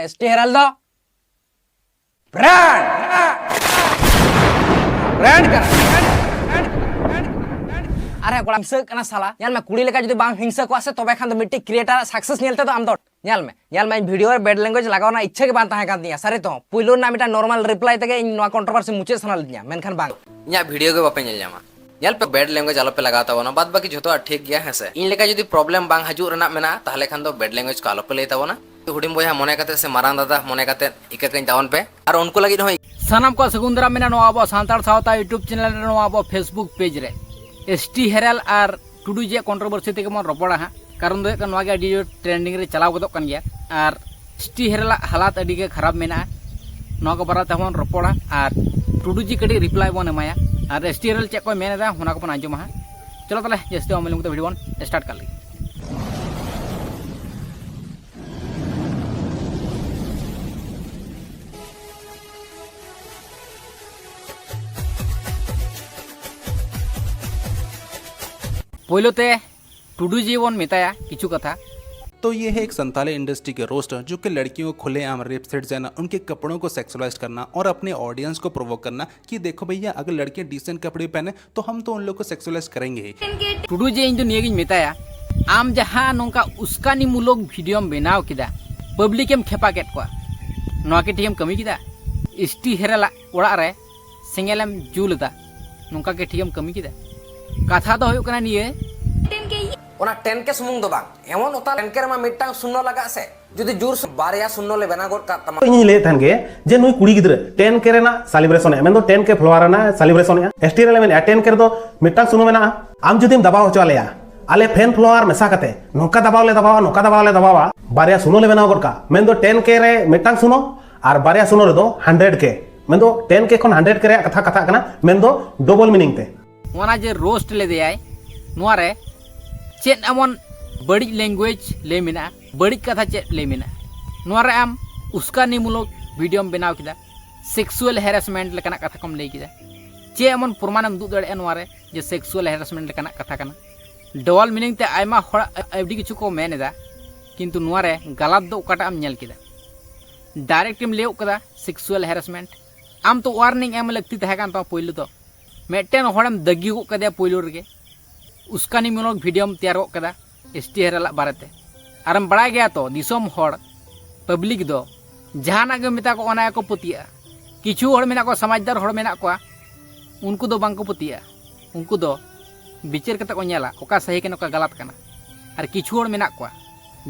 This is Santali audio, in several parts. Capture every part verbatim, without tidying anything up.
ᱮᱥ ᱴᱤ ᱦᱮᱨᱟᱞ ᱫᱚ ᱵᱨᱟᱱᱰ, ᱵᱨᱟᱱᱰ ᱠᱟᱱᱟ᱾ ᱟᱨᱮ ᱠᱚᱲᱟ, ᱦᱤᱝᱥᱟᱹᱜ ᱠᱟᱱᱟ ᱥᱟᱞᱟ᱾ ᱧᱮᱞ ᱢᱮ, ᱠᱩᱲᱤ ᱞᱮᱠᱟ ᱡᱩᱫᱤ ᱵᱟᱢ ᱦᱤᱝᱥᱟᱹ ᱠᱚᱣᱟ ᱥᱮ, ᱛᱚᱵᱮ ᱠᱷᱟᱱ ᱫᱚ ᱢᱤᱫᱴᱤᱡ ᱠᱨᱤᱭᱮᱴᱟᱨ ᱟᱜ ᱥᱟᱠᱥᱮᱥ ᱧᱮᱞ ᱛᱮᱫᱚ ᱟᱢ ᱫᱚ, ᱧᱮᱞ ᱢᱮ, ᱧᱮᱞ ᱢᱮ, ᱤᱧ ᱵᱷᱤᱰᱤᱭᱳ ᱨᱮ ᱵᱮᱰ ᱞᱮᱝᱜᱩᱭᱮᱡᱽ ᱞᱟᱜᱟᱣ ᱨᱮᱱᱟᱜ ᱤᱪᱪᱷᱟᱹ ᱜᱮ ᱵᱟᱝ ᱛᱟᱦᱮᱸ ᱠᱟᱱ ᱛᱤᱧᱟᱹ᱾ ᱥᱟᱹᱨᱤ ᱛᱚ, ᱯᱩᱭᱞᱩ ᱨᱮᱱᱟᱜ ᱢᱤᱫᱴᱟᱝ ᱱᱚᱨᱢᱟᱞ ᱨᱤᱯᱞᱟᱭ ᱛᱮᱜᱮ ᱤᱧ ᱱᱚᱣᱟ ᱠᱚᱱᱴᱨᱳᱵᱷᱟᱨᱥᱤ ᱢᱩᱪᱟᱹᱫ ᱥᱟᱱᱟ ᱞᱤᱫᱤᱧᱟ, ᱢᱮᱱᱠᱷᱟᱱ ᱵᱟᱝ᱾ ᱤᱧᱟᱹᱜ ᱵᱷᱤᱰᱤᱭᱳ ᱜᱮ ᱵᱟᱯᱮ ᱧᱮᱞ ᱧᱟᱢᱟ᱾ ᱧᱮᱞ ᱯᱮ, ᱵᱮᱰ ᱞᱮᱝᱜᱩᱭᱮᱡᱽ ᱟᱞᱚᱯᱮ ᱞᱟᱜᱟᱣ ᱛᱟᱵᱚᱱᱟ, ᱵᱟᱫ ᱵᱟᱹᱠᱤ ᱡᱷᱚᱛᱚᱣᱟᱜ ᱴᱷᱤᱠ ᱜᱮᱭᱟ, ᱦᱮᱸ ᱥᱮ? ᱤᱧ ᱞᱮᱠᱟ ᱡᱩᱫᱤ ᱯᱨᱚᱵᱞᱮᱢ ᱵᱟᱝ ᱦᱤᱡᱩᱜ ᱨᱮᱱᱟᱜ ᱢᱮᱱᱟᱜᱼᱟ, ᱛᱟᱦᱚᱞᱮ ᱠᱷᱟᱱ ᱫᱚ ᱵᱮᱰ ᱞᱮᱝᱜᱩᱭᱮᱡᱽ ᱠᱚ ᱟᱞᱚᱯᱮ ᱞᱟᱹᱭ ᱛᱟᱵᱚᱱᱟ᱾ ᱦᱩᱰᱤᱧ ᱵᱚᱭᱦᱟ ᱢᱚᱱᱮ ᱠᱟᱛᱮ ᱥᱮ ᱢᱟᱨᱟᱝ ᱫᱟᱫᱟ ᱢᱚᱱᱮ ᱠᱟᱛᱮ ᱤᱠᱟᱹ ᱠᱟᱹᱧ ᱛᱟᱵᱚᱱ ᱯᱮ᱾ ᱟᱨ ᱩᱱᱠᱩ ᱞᱟᱹᱜᱤᱫ ᱦᱚᱸ ᱥᱟᱱᱟᱢ ᱠᱚᱣᱟᱜ ᱥᱟᱹᱜᱩᱱ ᱫᱟᱨᱟᱢ ᱢᱮᱱᱟᱜᱼᱟ ᱱᱚᱣᱟ ᱟᱵᱚ ᱥᱟᱱᱛᱟᱲ ᱥᱟᱶᱛᱟ YouTube ᱪᱮᱱᱮᱞ ᱨᱮ, ᱱᱚᱣᱟ ᱟᱵᱚ Facebook ᱯᱮᱡᱽ ᱨᱮ᱾ ᱮᱥ ᱴᱤ ᱦᱮᱨᱟᱞ ᱟᱨ ᱴᱩᱰᱩ ᱡᱤᱭᱟᱜ ᱠᱚᱱᱴᱨᱳᱵᱷᱟᱨᱥᱤ ᱛᱮᱜᱮ ᱵᱚᱱ ᱨᱚᱯᱚᱲᱟ ᱦᱟᱸᱜ, ᱠᱟᱨᱚᱱ ᱫᱚ ᱦᱩᱭᱩᱜ ᱠᱟᱱᱟ ᱱᱚᱣᱟ ᱜᱮ ᱟᱹᱰᱤ ᱡᱳᱨ ᱴᱨᱮᱱᱰᱤᱝ ᱨᱮ ᱪᱟᱞᱟᱣ ᱜᱚᱫᱚᱜ ᱠᱟᱱ ᱜᱮᱭᱟ᱾ ᱟᱨ ᱮᱥ ᱴᱤ ᱦᱮᱨᱟᱞᱟᱜ ᱦᱟᱞᱟᱛ ᱟᱹᱰᱤ ᱜᱮ ᱠᱷᱟᱨᱟᱯ ᱢᱮᱱᱟᱜᱼᱟ, ᱱᱚᱣᱟ ᱠᱚ ᱵᱟᱨᱮ ᱛᱮᱦᱚᱸ ᱵᱚᱱ ᱨᱚᱯᱚᱲᱟ᱾ ᱟᱨ ᱴᱩᱰᱩ ᱡᱤ ᱠᱟᱹᱴᱤᱡ ᱨᱤᱯᱞᱟᱭ ᱵᱚᱱ ᱮᱢᱟᱭᱟ, ᱟᱨ ᱮᱥ ᱴᱤ ᱦᱮᱨᱟᱞ ᱪᱮᱫ ᱠᱚᱭ ᱢᱮᱱ ᱮᱫᱟ ᱚᱱᱟ ᱠᱚᱵᱚᱱ ᱟᱸᱡᱚᱢᱟ ᱦᱟᱸᱜ᱾ ᱪᱚᱞᱚ ᱛᱟᱦᱚᱞᱮ, ᱡᱟᱹᱥᱛᱤ ᱵᱟᱝ ᱵᱤᱞᱚᱢ ᱠᱟᱛᱮ ᱵᱷᱤᱰᱤᱭᱳ ᱵᱚᱱ ᱥᱴᱟᱨᱴ ᱠᱟᱜ ᱞᱮᱜᱮ᱾ ᱯᱳᱭᱞᱳ ᱛᱮ ᱴᱩᱰᱩ ᱡᱤ ᱵᱚᱱ ᱢᱮᱛᱟᱭᱟ ᱠᱤᱪᱷᱩ ᱠᱟᱛᱷᱟ᱾ तो ये है एक संताली इंडस्ट्री के रोस्टर जो कि लड़कियों को खुलेआम रेप सेट जाना, उनके कपड़ों को सेक्सुअलाइज करना और अपने ऑडियंस को प्रोवोक करना कि देखो भैया, अगर लड़कियां डिसेंट कपड़े पहने तो हम तो उन लोग को सेक्सुअलाइज करेंगे ही। ᱴᱩᱰᱩ ᱡᱤ, ᱤᱧ ᱫᱚ ᱱᱤᱭᱟᱹᱜᱤᱧ ᱢᱮᱛᱟᱭᱟ, ᱟᱢ ᱡᱟᱦᱟᱸ ᱱᱚᱝᱠᱟ ᱩᱥᱠᱟᱱᱤ ᱢᱩᱞᱚᱠ ᱵᱷᱤᱰᱤᱭᱳᱢ ᱵᱮᱱᱟᱣ ᱠᱮᱫᱟ, ᱯᱟᱵᱽᱞᱤᱠ ᱮᱢ ᱠᱷᱮᱯᱟ ᱠᱮᱫ ᱠᱚᱣᱟ, ᱱᱚᱣᱟ ᱠᱤ ᱴᱷᱤᱠᱮᱢ ᱠᱟᱹᱢᱤ ᱠᱮᱫᱟ? ᱮᱥ ᱴᱤ ᱦᱮᱨᱟᱞᱟᱜ ᱚᱲᱟᱜ ᱨᱮ ᱥᱮᱸᱜᱮᱞᱮᱢ ᱡᱩᱞ ᱮᱫᱟ, ᱱᱚᱝᱠᱟ ᱠᱤ ᱴᱷᱤᱠᱮᱢ ᱠᱟᱹᱢᱤ ᱠᱮᱫᱟ? ᱠᱟᱛᱷᱟ ᱫᱚ ᱦᱩᱭᱩᱜ ᱠᱟᱱᱟ ᱱᱤᱭᱟᱹ, ᱚᱱᱟ ᱴᱮᱱ ᱠᱮ ᱥᱩᱢᱩᱝ ᱫᱚ ᱵᱟᱝ, ᱮᱢᱚᱱ ᱚᱛᱟ ᱴᱮᱱ ᱠᱮ ᱨᱮᱢᱟ ᱢᱤᱫᱴᱟᱝ ᱥᱩᱱᱱᱚ ᱞᱟᱜᱟᱜ ᱥᱮ, ᱡᱩᱫᱤ ᱡᱳᱨ ᱥᱮ ᱵᱟᱨᱭᱟ ᱥᱩᱱᱱᱚ ᱞᱮ ᱵᱮᱱᱟᱣ ᱜᱚᱫ ᱠᱟᱜ ᱛᱟᱢᱟ᱾ ᱤᱧᱤᱧ ᱞᱟᱹᱭᱮᱫ ᱛᱟᱦᱮᱱ ᱜᱮ ᱡᱮ ᱱᱩᱭ ᱠᱩᱲᱤ ᱜᱤᱫᱽᱨᱟᱹ ᱴᱮᱱ ᱠᱮ ᱨᱮᱱᱟᱜ ᱥᱮᱞᱤᱵᱨᱮᱥᱚᱱ ᱮ, ᱢᱮᱱᱫᱚ ᱴᱮᱱ ᱠᱮ ᱯᱷᱚᱞᱳᱣᱟᱨ ᱨᱮᱱᱟᱜ ᱥᱮᱞᱤᱵᱨᱮᱥᱚᱱ ᱮᱜᱼᱟ᱾ ᱮᱥ ᱴᱤ ᱨᱮ ᱢᱮᱱᱮᱜᱼᱟ ᱴᱮᱱ ᱠᱮ ᱨᱮᱫᱚ ᱢᱤᱫᱴᱟᱝ ᱥᱩᱱᱱᱚ ᱢᱮᱱᱟᱜᱼᱟ᱾ ᱟᱢ ᱡᱩᱫᱤᱢ ᱫᱟᱵᱟᱣ ᱦᱚᱪᱚ ᱟᱞᱮᱭᱟ, ᱟᱞᱮ ᱯᱷᱮᱱ ᱯᱷᱚᱞᱳᱣᱟᱨ ᱢᱮᱥᱟ ᱠᱟᱛᱮ ᱱᱚᱝᱠᱟ ᱫᱟᱵᱟᱣ ᱞᱮ ᱫᱟᱵᱟᱣᱟ, ᱱᱚᱝᱠᱟ ᱫᱟᱵᱟᱣ ᱞᱮ ᱫᱟᱵᱟᱣᱟ, ᱵᱟᱨᱭᱟ ᱥᱩᱱᱱᱚ ᱞᱮ ᱵᱮᱱᱟᱣ ᱜᱚᱫ ᱠᱟᱜᱼᱟ, ᱢᱮᱱᱫᱚ ᱴᱮᱱ ᱠᱮ ᱨᱮ ᱢᱤᱫᱴᱟᱝ ᱥᱩᱱᱱᱚ ᱟᱨ ᱵᱟᱨᱭᱟ ᱥᱩᱱᱱᱚ ᱨᱮᱫᱚ ᱦᱟᱱᱰᱨᱮᱰ ᱠᱮ, ᱢᱮᱱᱫᱚ ᱴᱮᱱ ᱠᱮ ᱠᱷᱚᱱ ᱦᱟᱱᱰᱨᱮᱰ ᱠᱮ ᱨᱮᱭᱟᱜ ᱠᱟᱛᱷᱟ ᱠᱟᱛᱷᱟᱜ ᱠᱟᱱᱟ, ᱢᱮᱱᱫᱚ ᱰᱚᱵᱚᱞ ᱢᱤᱱᱤᱝ ᱛᱮ᱾ ᱚᱱᱟ ᱡᱮ ᱨᱳᱥᱴ ᱞᱮᱫᱮᱭᱟᱭ, ᱱᱚᱣᱟ ᱨᱮ ᱪᱮᱫ ᱮᱢᱚᱱ ᱵᱟᱹᱲᱤᱡ ᱞᱮᱝᱜᱩᱭᱮᱡᱽ ᱞᱟᱹᱭ ᱢᱮᱱᱟᱜᱼᱟ, ᱵᱟᱹᱲᱤᱡ ᱠᱟᱛᱷᱟ ᱪᱮᱫ ᱞᱟᱹᱭ ᱢᱮᱱᱟᱜᱼᱟ? ᱱᱚᱣᱟ ᱨᱮ ᱟᱢ ᱩᱥᱠᱟᱱᱤᱢᱩᱞᱚᱠ ᱵᱷᱤᱰᱤᱭᱳᱢ ᱵᱮᱱᱟᱣ ᱠᱮᱫᱟ, ᱥᱮᱠᱥᱩᱣᱟᱞ ᱦᱮᱨᱟᱥᱢᱮᱱᱴ ᱞᱮᱠᱟᱱᱟᱜ ᱠᱟᱛᱷᱟ ᱠᱚᱢ ᱞᱟᱹᱭ ᱠᱮᱫᱟ᱾ ᱪᱮᱫ ᱮᱢᱚᱱ ᱯᱨᱚᱢᱟᱱᱮᱢ ᱩᱫᱩᱜ ᱫᱟᱲᱮᱭᱟᱜᱼᱟ ᱱᱚᱣᱟ ᱨᱮ ᱡᱮ ᱥᱮᱠᱥᱩᱣᱟᱞ ᱦᱮᱨᱟᱥᱢᱮᱱᱴ ᱞᱮᱠᱟᱱᱟᱜ ᱠᱟᱛᱷᱟ ᱠᱟᱱᱟ? ᱰᱚᱵᱚᱞ ᱢᱤᱱᱤᱝ ᱛᱮ ᱟᱭᱢᱟ ᱦᱚᱲ ᱟᱹᱰᱤ ᱠᱤᱪᱷᱩ ᱠᱚ ᱢᱮᱱ ᱮᱫᱟ, ᱠᱤᱱᱛᱩ ᱱᱚᱣᱟ ᱨᱮ ᱜᱟᱞᱟᱛ ᱫᱚ ᱚᱠᱟᱴᱟᱜ ᱮᱢ ᱧᱮᱞ ᱠᱮᱫᱟ? ᱰᱟᱭᱨᱮᱠᱴ ᱮᱢ ᱞᱟᱹᱭ ᱜᱚᱫ ᱠᱟᱫᱟ ᱥᱮᱠᱥᱩᱣᱟᱞ ᱦᱮᱨᱟᱥᱢᱮᱱᱴ᱾ ᱟᱢ ᱛᱚ ᱣᱟᱨᱱᱤᱝ ᱮᱢ ᱞᱟᱹᱠᱛᱤ ᱛᱟᱦᱮᱸ ᱠᱟᱱ ᱛᱟᱢᱟ ᱯᱳᱭᱞᱳ ᱫᱚ᱾ ᱢᱤᱫᱴᱮᱱ ᱦᱚᱲᱮᱢ ᱫᱟᱹᱜᱤ ᱜᱚᱫ ᱠᱟᱫᱮᱭᱟ ᱯᱳᱭᱞᱳ ᱨᱮᱜᱮ, ᱩᱥᱠᱟᱱᱤᱢᱩᱞᱚᱠ ᱵᱷᱤᱰᱤᱭᱳᱢ ᱛᱮᱭᱟᱨ ᱜᱚᱫ ᱠᱟᱫᱟ ᱮᱥ ᱴᱤ ᱦᱮᱨᱟᱞᱟᱜ ᱵᱟᱨᱮᱛᱮ᱾ ᱟᱨᱮᱢ ᱵᱟᱲᱟᱭ ᱜᱮᱭᱟ ᱛᱚ, ᱫᱤᱥᱚᱢ ᱦᱚᱲ, ᱯᱟᱵᱽᱞᱤᱠ ᱫᱚ ᱡᱟᱦᱟᱱᱟᱜ ᱜᱮᱢ ᱢᱮᱛᱟ ᱠᱚᱣᱟ, ᱚᱱᱟ ᱜᱮᱠᱚ ᱯᱟᱹᱛᱭᱟᱹᱜᱼᱟ᱾ ᱠᱤᱪᱷᱩ ᱦᱚᱲ ᱢᱮᱱᱟᱜ ᱠᱚᱣᱟ, ᱥᱚᱢᱟᱡᱽᱫᱟᱨ ᱦᱚᱲ ᱢᱮᱱᱟᱜ ᱠᱚᱣᱟ, ᱩᱱᱠᱩ ᱫᱚ ᱵᱟᱝᱠᱚ ᱯᱟᱹᱛᱭᱟᱹᱜᱼᱟ᱾ ᱩᱱᱠᱩ ᱫᱚ ᱵᱤᱪᱟᱹᱨ ᱠᱟᱛᱮ ᱠᱚ ᱧᱮᱞᱟ ᱚᱠᱟ ᱥᱟᱹᱦᱤ ᱠᱟᱱᱟ, ᱚᱠᱟ ᱜᱟᱞᱟᱛ ᱠᱟᱱᱟ᱾ ᱟᱨ ᱠᱤᱪᱷᱩ ᱦᱚᱲ ᱢᱮᱱᱟᱜ ᱠᱚᱣᱟ,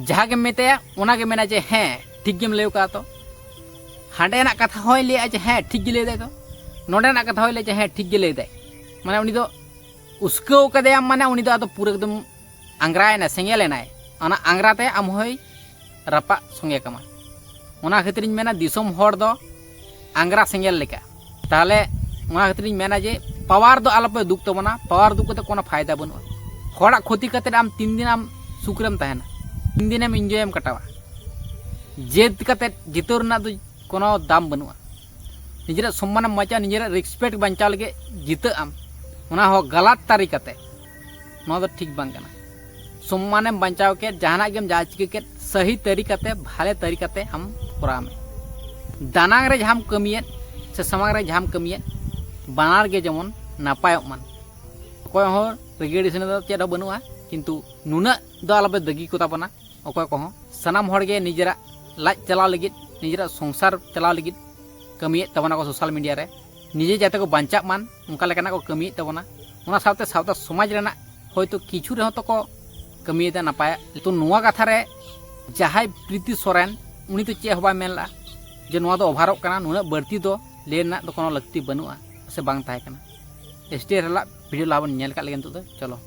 ᱡᱟᱦᱟᱸ ᱜᱮᱢ ᱢᱮᱛᱟᱭᱟ ᱚᱱᱟ ᱜᱮ ᱢᱮᱱᱟ ᱡᱮ, "ᱦᱮᱸ, ᱴᱷᱤᱠ ᱜᱮᱢ ᱞᱟᱹᱭ ᱟᱠᱟᱫᱼᱟ ᱛᱚ᱾" ᱦᱟᱸᱰᱮᱱᱟᱜ ᱠᱟᱛᱷᱟ ᱦᱚᱸᱭ ᱞᱟᱹᱭᱟ ᱡᱮ, "ᱦᱮᱸ, ᱴᱷᱤᱠ ᱜᱮ ᱞᱟᱹᱭ ᱫᱟᱭ ᱛᱚ᱾" ᱱᱚᱸᱰᱮᱱᱟᱜ ᱠᱟᱛᱷᱟ ᱦᱚᱸᱭ ᱞᱟᱹᱭᱟ ᱡᱮ, "ᱦᱮᱸ, ᱴᱷᱤᱠ ᱜᱮ ᱞᱟᱹᱭ ᱫᱟᱭ᱾" ᱢᱟᱱᱮ ᱩᱱᱤ ᱫᱚ ᱩᱥᱠᱟᱹᱣ ᱠᱟᱫᱮᱭᱟᱢ, ᱢᱟᱱᱮ ᱩᱱᱤ ᱫᱚ ᱟᱫᱚ ᱯᱩᱨᱟᱹ ᱮᱠᱫᱚᱢ ᱟᱝᱜᱽᱨᱟᱭᱮᱱᱟᱭ, ᱥᱮᱸᱜᱮᱞ ᱮᱱᱟᱭ᱾ ᱚᱱᱟ ᱟᱝᱜᱽᱨᱟ ᱛᱮ ᱟᱢ ᱦᱚᱸᱭ ᱨᱟᱯᱟᱜ ᱥᱚᱸᱜᱮ ᱠᱟᱢᱟ᱾ ᱚᱱᱟ ᱠᱷᱟᱹᱛᱤᱨᱤᱧ ᱢᱮᱱᱟ, ᱫᱤᱥᱚᱢ ᱦᱚᱲ ᱫᱚ ᱟᱝᱜᱽᱨᱟ ᱥᱮᱸᱜᱮᱞ ᱞᱮᱠᱟ᱾ ᱛᱟᱦᱚᱞᱮ ᱚᱱᱟ ᱠᱷᱟᱹᱛᱤᱨᱤᱧ ᱢᱮᱱᱟ ᱡᱮ, ᱯᱟᱣᱟᱨ ᱫᱚ ᱟᱞᱚᱯᱮ ᱩᱫᱩᱜ ᱛᱟᱵᱚᱱᱟ᱾ ᱯᱟᱣᱟᱨ ᱩᱫᱩᱜ ᱠᱟᱛᱮ ᱠᱳᱱᱳ ᱯᱷᱟᱭᱫᱟ ᱵᱟᱹᱱᱩᱜᱼᱟ᱾ ᱦᱚᱲᱟᱜ ᱠᱷᱚᱛᱤ ᱠᱟᱛᱮ ᱟᱢ ᱛᱤᱱ ᱫᱤᱱ ᱟᱢ ᱥᱩᱠ ᱨᱮᱢ ᱛᱟᱦᱮᱱᱟ? ᱛᱤᱱ ᱫᱤᱱᱮᱢ ᱤᱱᱡᱚᱭᱮᱢ ᱠᱟᱴᱟᱣᱟ? ᱡᱮᱫ ᱠᱟᱛᱮ ᱡᱤᱛᱟᱹᱣ ᱨᱮᱱᱟᱜ ᱫᱚ ᱠᱳᱱᱳ ᱫᱟᱢ ᱵᱟᱹᱱᱩᱜᱼᱟ᱾ ᱱᱤᱡᱮᱨᱟᱜ ᱥᱚᱢᱢᱟᱱᱮᱢ ᱵᱟᱧᱪᱟᱣᱟ, ᱱᱤᱡᱮᱨᱟᱜ ᱨᱮᱥᱯᱮᱠᱴ ᱵᱟᱧᱪᱟᱣ ᱞᱟᱹᱜᱤᱫ ᱡᱤᱛᱟᱹᱜ ᱟᱢ, ᱚᱱᱟ ᱦᱚᱸ ᱜᱟᱞᱟᱛ ᱛᱟᱹᱨᱤᱠᱟᱛᱮ, ᱱᱚᱣᱟ ᱫᱚ ᱴᱷᱤᱠ ᱵᱟᱝ ᱠᱟᱱᱟ᱾ ᱥᱚᱢᱢᱟᱱᱮᱢ ᱵᱟᱧᱪᱟᱣ ᱠᱮᱫ, ᱡᱟᱦᱟᱱᱟᱜ ᱜᱮᱢ ᱡᱟᱦᱟᱸ ᱪᱤᱠᱟᱹ ᱠᱮᱫ, ᱥᱟᱹᱦᱤ ᱛᱟᱹᱨᱤᱠᱟᱛᱮ, ᱵᱷᱟᱞᱮ ᱛᱟᱹᱨᱤᱠᱟᱛᱮ ᱟᱢ ᱠᱚᱨᱟᱣ ᱢᱮ᱾ ᱫᱟᱱᱟᱝ ᱨᱮ ᱡᱟᱦᱟᱸᱢ ᱠᱟᱹᱢᱤᱭᱮᱫ ᱥᱮ ᱥᱟᱢᱟᱝ ᱨᱮ ᱡᱟᱦᱟᱸᱢ ᱠᱟᱹᱢᱤᱭᱮᱫ, ᱵᱟᱱᱟᱨ ᱜᱮ ᱡᱮᱢᱚᱱ ᱱᱟᱯᱟᱭᱚᱜ ᱢᱟ᱾ ᱚᱠᱚᱭ ᱦᱚᱸ ᱨᱟᱹᱜᱤ ᱟᱹᱲᱤᱥ ᱨᱮᱱᱟᱜ ᱫᱚ ᱪᱮᱫ ᱦᱚᱸ ᱵᱟᱹᱱᱩᱜᱼᱟ, ᱠᱤᱱᱛᱩ ᱱᱩᱱᱟᱹᱜ ᱫᱚ ᱟᱞᱚᱯᱮ ᱫᱟᱹᱜᱤ ᱠᱚ ᱛᱟᱵᱚᱱᱟ᱾ ᱚᱠᱚᱭ ᱠᱚᱦᱚᱸ, ᱥᱟᱱᱟᱢ ᱦᱚᱲ ᱜᱮ ᱱᱤᱡᱮᱨᱟᱜ ᱞᱟᱡ ᱪᱟᱞᱟᱣ ᱞᱟᱹᱜᱤᱫ, ᱱᱤᱡᱮᱨᱟᱜ ᱥᱚᱝᱥᱟᱨ ᱪᱟᱞᱟᱣ ᱞᱟᱹᱜᱤᱫ ᱠᱟᱹᱢᱤᱭᱮᱫ ᱛᱟᱵᱚᱱᱟ ᱠᱚ ᱥᱳᱥᱟᱞ ᱢᱤᱰᱤᱭᱟ ᱨᱮ, ᱱᱤᱡᱮ ᱡᱟᱛᱮ ᱠᱚ ᱵᱟᱧᱪᱟᱜ ᱢᱟᱱ, ᱚᱱᱠᱟ ᱞᱮᱠᱟᱱᱟᱜ ᱠᱚ ᱠᱟᱹᱢᱤᱭᱮᱫ ᱛᱟᱵᱚᱱᱟ᱾ ᱚᱱᱟ ᱥᱟᱶᱛᱮ ᱥᱟᱶᱛᱟ ᱥᱚᱢᱟᱡᱽ ᱨᱮᱱᱟᱜ ᱦᱚᱭᱛᱳ ᱠᱤᱪᱷᱩ ᱨᱮᱦᱚᱸ ᱛᱚᱠᱚ ᱠᱟᱹᱢᱤᱭᱮᱫᱟ ᱱᱟᱯᱟᱭᱟᱜ᱾ ᱛᱚ, ᱱᱚᱣᱟ ᱠᱟᱛᱷᱟ ᱨᱮ ᱡᱟᱦᱟᱸᱭ ᱯᱨᱤᱛᱤ ᱥᱚᱨᱮᱱ, ᱩᱱᱤ ᱫᱚ ᱪᱮᱫ ᱦᱚᱸ ᱵᱟᱭ ᱢᱮᱱ ᱞᱮᱫᱼᱟ ᱡᱮ ᱱᱚᱣᱟ ᱫᱚ ᱚᱵᱷᱟᱨᱚᱜ ᱠᱟᱱᱟ, ᱱᱩᱱᱟᱹᱜ ᱵᱟᱹᱲᱛᱤ ᱫᱚ ᱞᱟᱹᱭ ᱨᱮᱱᱟᱜ ᱫᱚ ᱠᱳᱱᱳ ᱞᱟᱹᱠᱛᱤ ᱵᱟᱹᱱᱩᱜᱼᱟ ᱥᱮ ᱵᱟᱝ ᱛᱟᱦᱮᱸ ᱠᱟᱱᱟ᱾ ᱮᱥ ᱴᱤ ᱦᱮᱨᱟᱞᱟᱜ ᱵᱷᱤᱰᱤᱭᱳ ᱞᱟᱦᱟ ᱵᱚᱱ ᱧᱮᱞ ᱠᱟᱜ ᱞᱮᱜᱮ ᱱᱤᱛᱚᱜ ᱫᱚ, ᱪᱚᱞᱚ᱾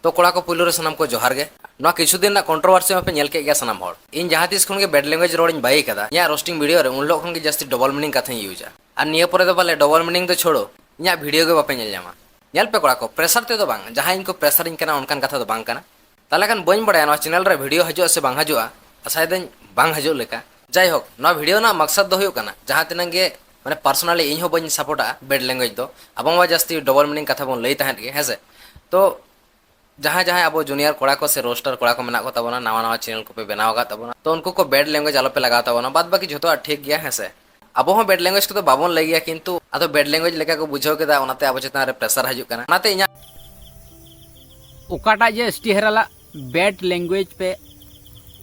ᱛᱚ ᱠᱚᱲᱟ ᱠᱚ, ᱯᱩᱭᱞᱩ ᱨᱮ ᱥᱟᱱᱟᱢ ᱠᱚ ᱡᱚᱦᱟᱨ ᱜᱮ᱾ ᱱᱚᱣᱟ ᱠᱤᱪᱷᱩ ᱫᱤᱱ ᱨᱮᱱᱟᱜ ᱠᱚᱱᱴᱨᱳᱵᱷᱟᱨᱥᱤ ᱢᱟᱯᱮ ᱧᱮᱞ ᱠᱮᱫ ᱜᱮᱭᱟ ᱥᱟᱱᱟᱢ ᱦᱚᱲ᱾ ᱤᱧ ᱡᱟᱦᱟᱸ ᱛᱤᱥ ᱠᱷᱚᱱ ᱜᱮ ᱵᱮᱰ ᱞᱮᱝᱜᱩᱭᱮᱡᱽ ᱨᱚᱲᱤᱧ ᱵᱟᱹᱜᱤ ᱠᱟᱫᱟ, ᱤᱧᱟᱹᱜ ᱨᱳᱥᱴᱤᱝ ᱵᱷᱤᱰᱤᱭᱳ ᱨᱮ ᱩᱱ ᱦᱤᱞᱳᱜ ᱠᱷᱚᱱ ᱜᱮ ᱡᱟᱹᱥᱛᱤ ᱰᱚᱵᱚᱞ ᱢᱤᱱᱤᱝ ᱠᱟᱛᱷᱟᱧ ᱤᱭᱩᱡᱟ᱾ ᱟᱨ ᱱᱤᱭᱟᱹ ᱯᱚᱨᱮ ᱫᱚ ᱯᱟᱞᱮ ᱰᱚᱵᱚᱞ ᱢᱤᱱᱤᱝ ᱫᱚ ᱪᱷᱳᱲᱳ, ᱤᱧᱟᱹᱜ ᱵᱷᱤᱰᱤᱭᱳ ᱜᱮ ᱵᱟᱯᱮ ᱧᱮᱞ ᱧᱟᱢᱟ᱾ ᱧᱮᱞ ᱯᱮ ᱠᱚᱲᱟ ᱠᱚ, ᱯᱨᱮᱥᱟᱨ ᱛᱮᱫᱚ ᱵᱟᱝ, ᱡᱟᱦᱟᱸᱭ ᱤᱧ ᱠᱚ ᱯᱨᱮᱥᱟᱨᱤᱧ ᱠᱟᱱᱟ ᱚᱱᱠᱟᱱ ᱠᱟᱛᱷᱟ ᱫᱚ ᱵᱟᱝ ᱠᱟᱱᱟ᱾ ᱛᱟᱦᱚᱞᱮ ᱠᱷᱟᱱ ᱵᱟᱹᱧ ᱵᱟᱲᱟᱭᱟ ᱱᱚᱣᱟ ᱪᱮᱱᱮᱞ ᱨᱮ ᱵᱷᱤᱰᱤᱭᱳ ᱦᱤᱡᱩᱜᱼᱟ ᱥᱮ ᱵᱟᱝ ᱦᱤᱡᱩᱜᱼᱟ, ᱟᱥᱟᱭᱮᱫᱟᱹᱧ ᱵᱟᱝ ᱦᱤᱡᱩᱜ ᱞᱮᱠᱟ᱾ ᱡᱟᱭᱦᱳᱠ, ᱱᱚᱣᱟ ᱵᱷᱤᱰᱤᱭᱳ ᱨᱮᱱᱟᱜ ᱢᱟᱠᱥᱟᱫ ᱫᱚ ᱦᱩᱭᱩᱜ ᱠᱟᱱᱟ, ᱡᱟᱦᱟᱸ ᱛᱤᱱᱟᱹᱜ ᱜᱮ ᱢᱟᱱᱮ personally ᱤᱧ ᱦᱚᱸ ᱵᱟᱹᱧ ᱥᱟᱯᱳᱨᱴᱟ ᱵᱮᱰ ᱞᱮᱝᱜᱩᱭᱮᱡᱽ ᱫᱚ, ᱟᱵᱚ ᱢᱟ ᱡᱟᱹᱥᱛᱤ ᱰᱚᱵᱚᱞ ᱢᱤᱱᱤᱝ ᱠᱟᱛᱷᱟ ᱵᱚᱱ ᱞᱟᱹᱭ ᱛᱟᱦᱮᱸᱫ ᱜᱮ, ᱦᱮᱸ ᱥᱮ? ᱛᱚ ᱡᱟᱦᱟᱸᱭ ᱡᱟᱦᱟᱸᱭ ᱟᱵᱚ ᱡᱩᱱᱤᱭᱟᱨ ᱠᱚᱲᱟ ᱠᱚ ᱥᱮ ᱨᱳᱥᱴᱟᱨ ᱠᱚᱲᱟ ᱠᱚ ᱢᱮᱱᱟᱜ ᱠᱚ ᱛᱟᱵᱚᱱᱟ, ᱱᱟᱣᱟ ᱱᱟᱣᱟ ᱪᱮᱱᱮᱞ ᱠᱚᱯᱮ ᱵᱮᱱᱟᱣ ᱟᱠᱟᱫ ᱛᱟᱵᱚᱱᱟ, ᱛᱚ ᱩᱱᱠᱩ ᱠᱚ ᱵᱮᱰ ᱞᱮᱝᱜᱩᱭᱮᱡᱽ ᱟᱞᱚᱯᱮ ᱞᱟᱜᱟᱣ ᱛᱟᱵᱚᱱᱟ᱾ ᱵᱟᱫ ᱵᱟᱹᱠᱤ ᱡᱷᱚᱛᱚᱣᱟᱜ ᱴᱷᱤᱠ ᱜᱮᱭᱟ, ᱦᱮᱸ ᱥᱮ? ᱟᱵᱚ ᱦᱚᱸ ᱵᱮᱰ ᱞᱮᱝᱜᱩᱭᱮᱡᱽ ᱠᱚᱫᱚ ᱵᱟᱵᱚᱱ ᱞᱟᱹᱭ ᱜᱮᱭᱟ, ᱠᱤᱱᱛᱩ ᱟᱫᱚ ᱵᱮᱰ ᱞᱮᱝᱜᱩᱭᱮᱡᱽ ᱞᱮᱠᱟ ᱠᱚ ᱵᱩᱡᱷᱟᱹᱣ ᱠᱮᱫᱟ, ᱚᱱᱟᱛᱮ ᱟᱵᱚ ᱪᱮᱛᱟᱱ ᱨᱮ ᱯᱨᱮᱥᱟᱨ ᱦᱤᱡᱩᱜ ᱠᱟᱱᱟ᱾ ᱚᱱᱟᱛᱮ ᱤᱧᱟᱹᱜ ᱚᱠᱟᱴᱟᱜ ᱡᱮ ᱮᱥ ᱴᱤ ᱦᱮᱨᱟᱞᱟᱜ ᱵᱮᱰ ᱞᱮᱝᱜᱩᱭᱮᱡᱽ ᱯᱮ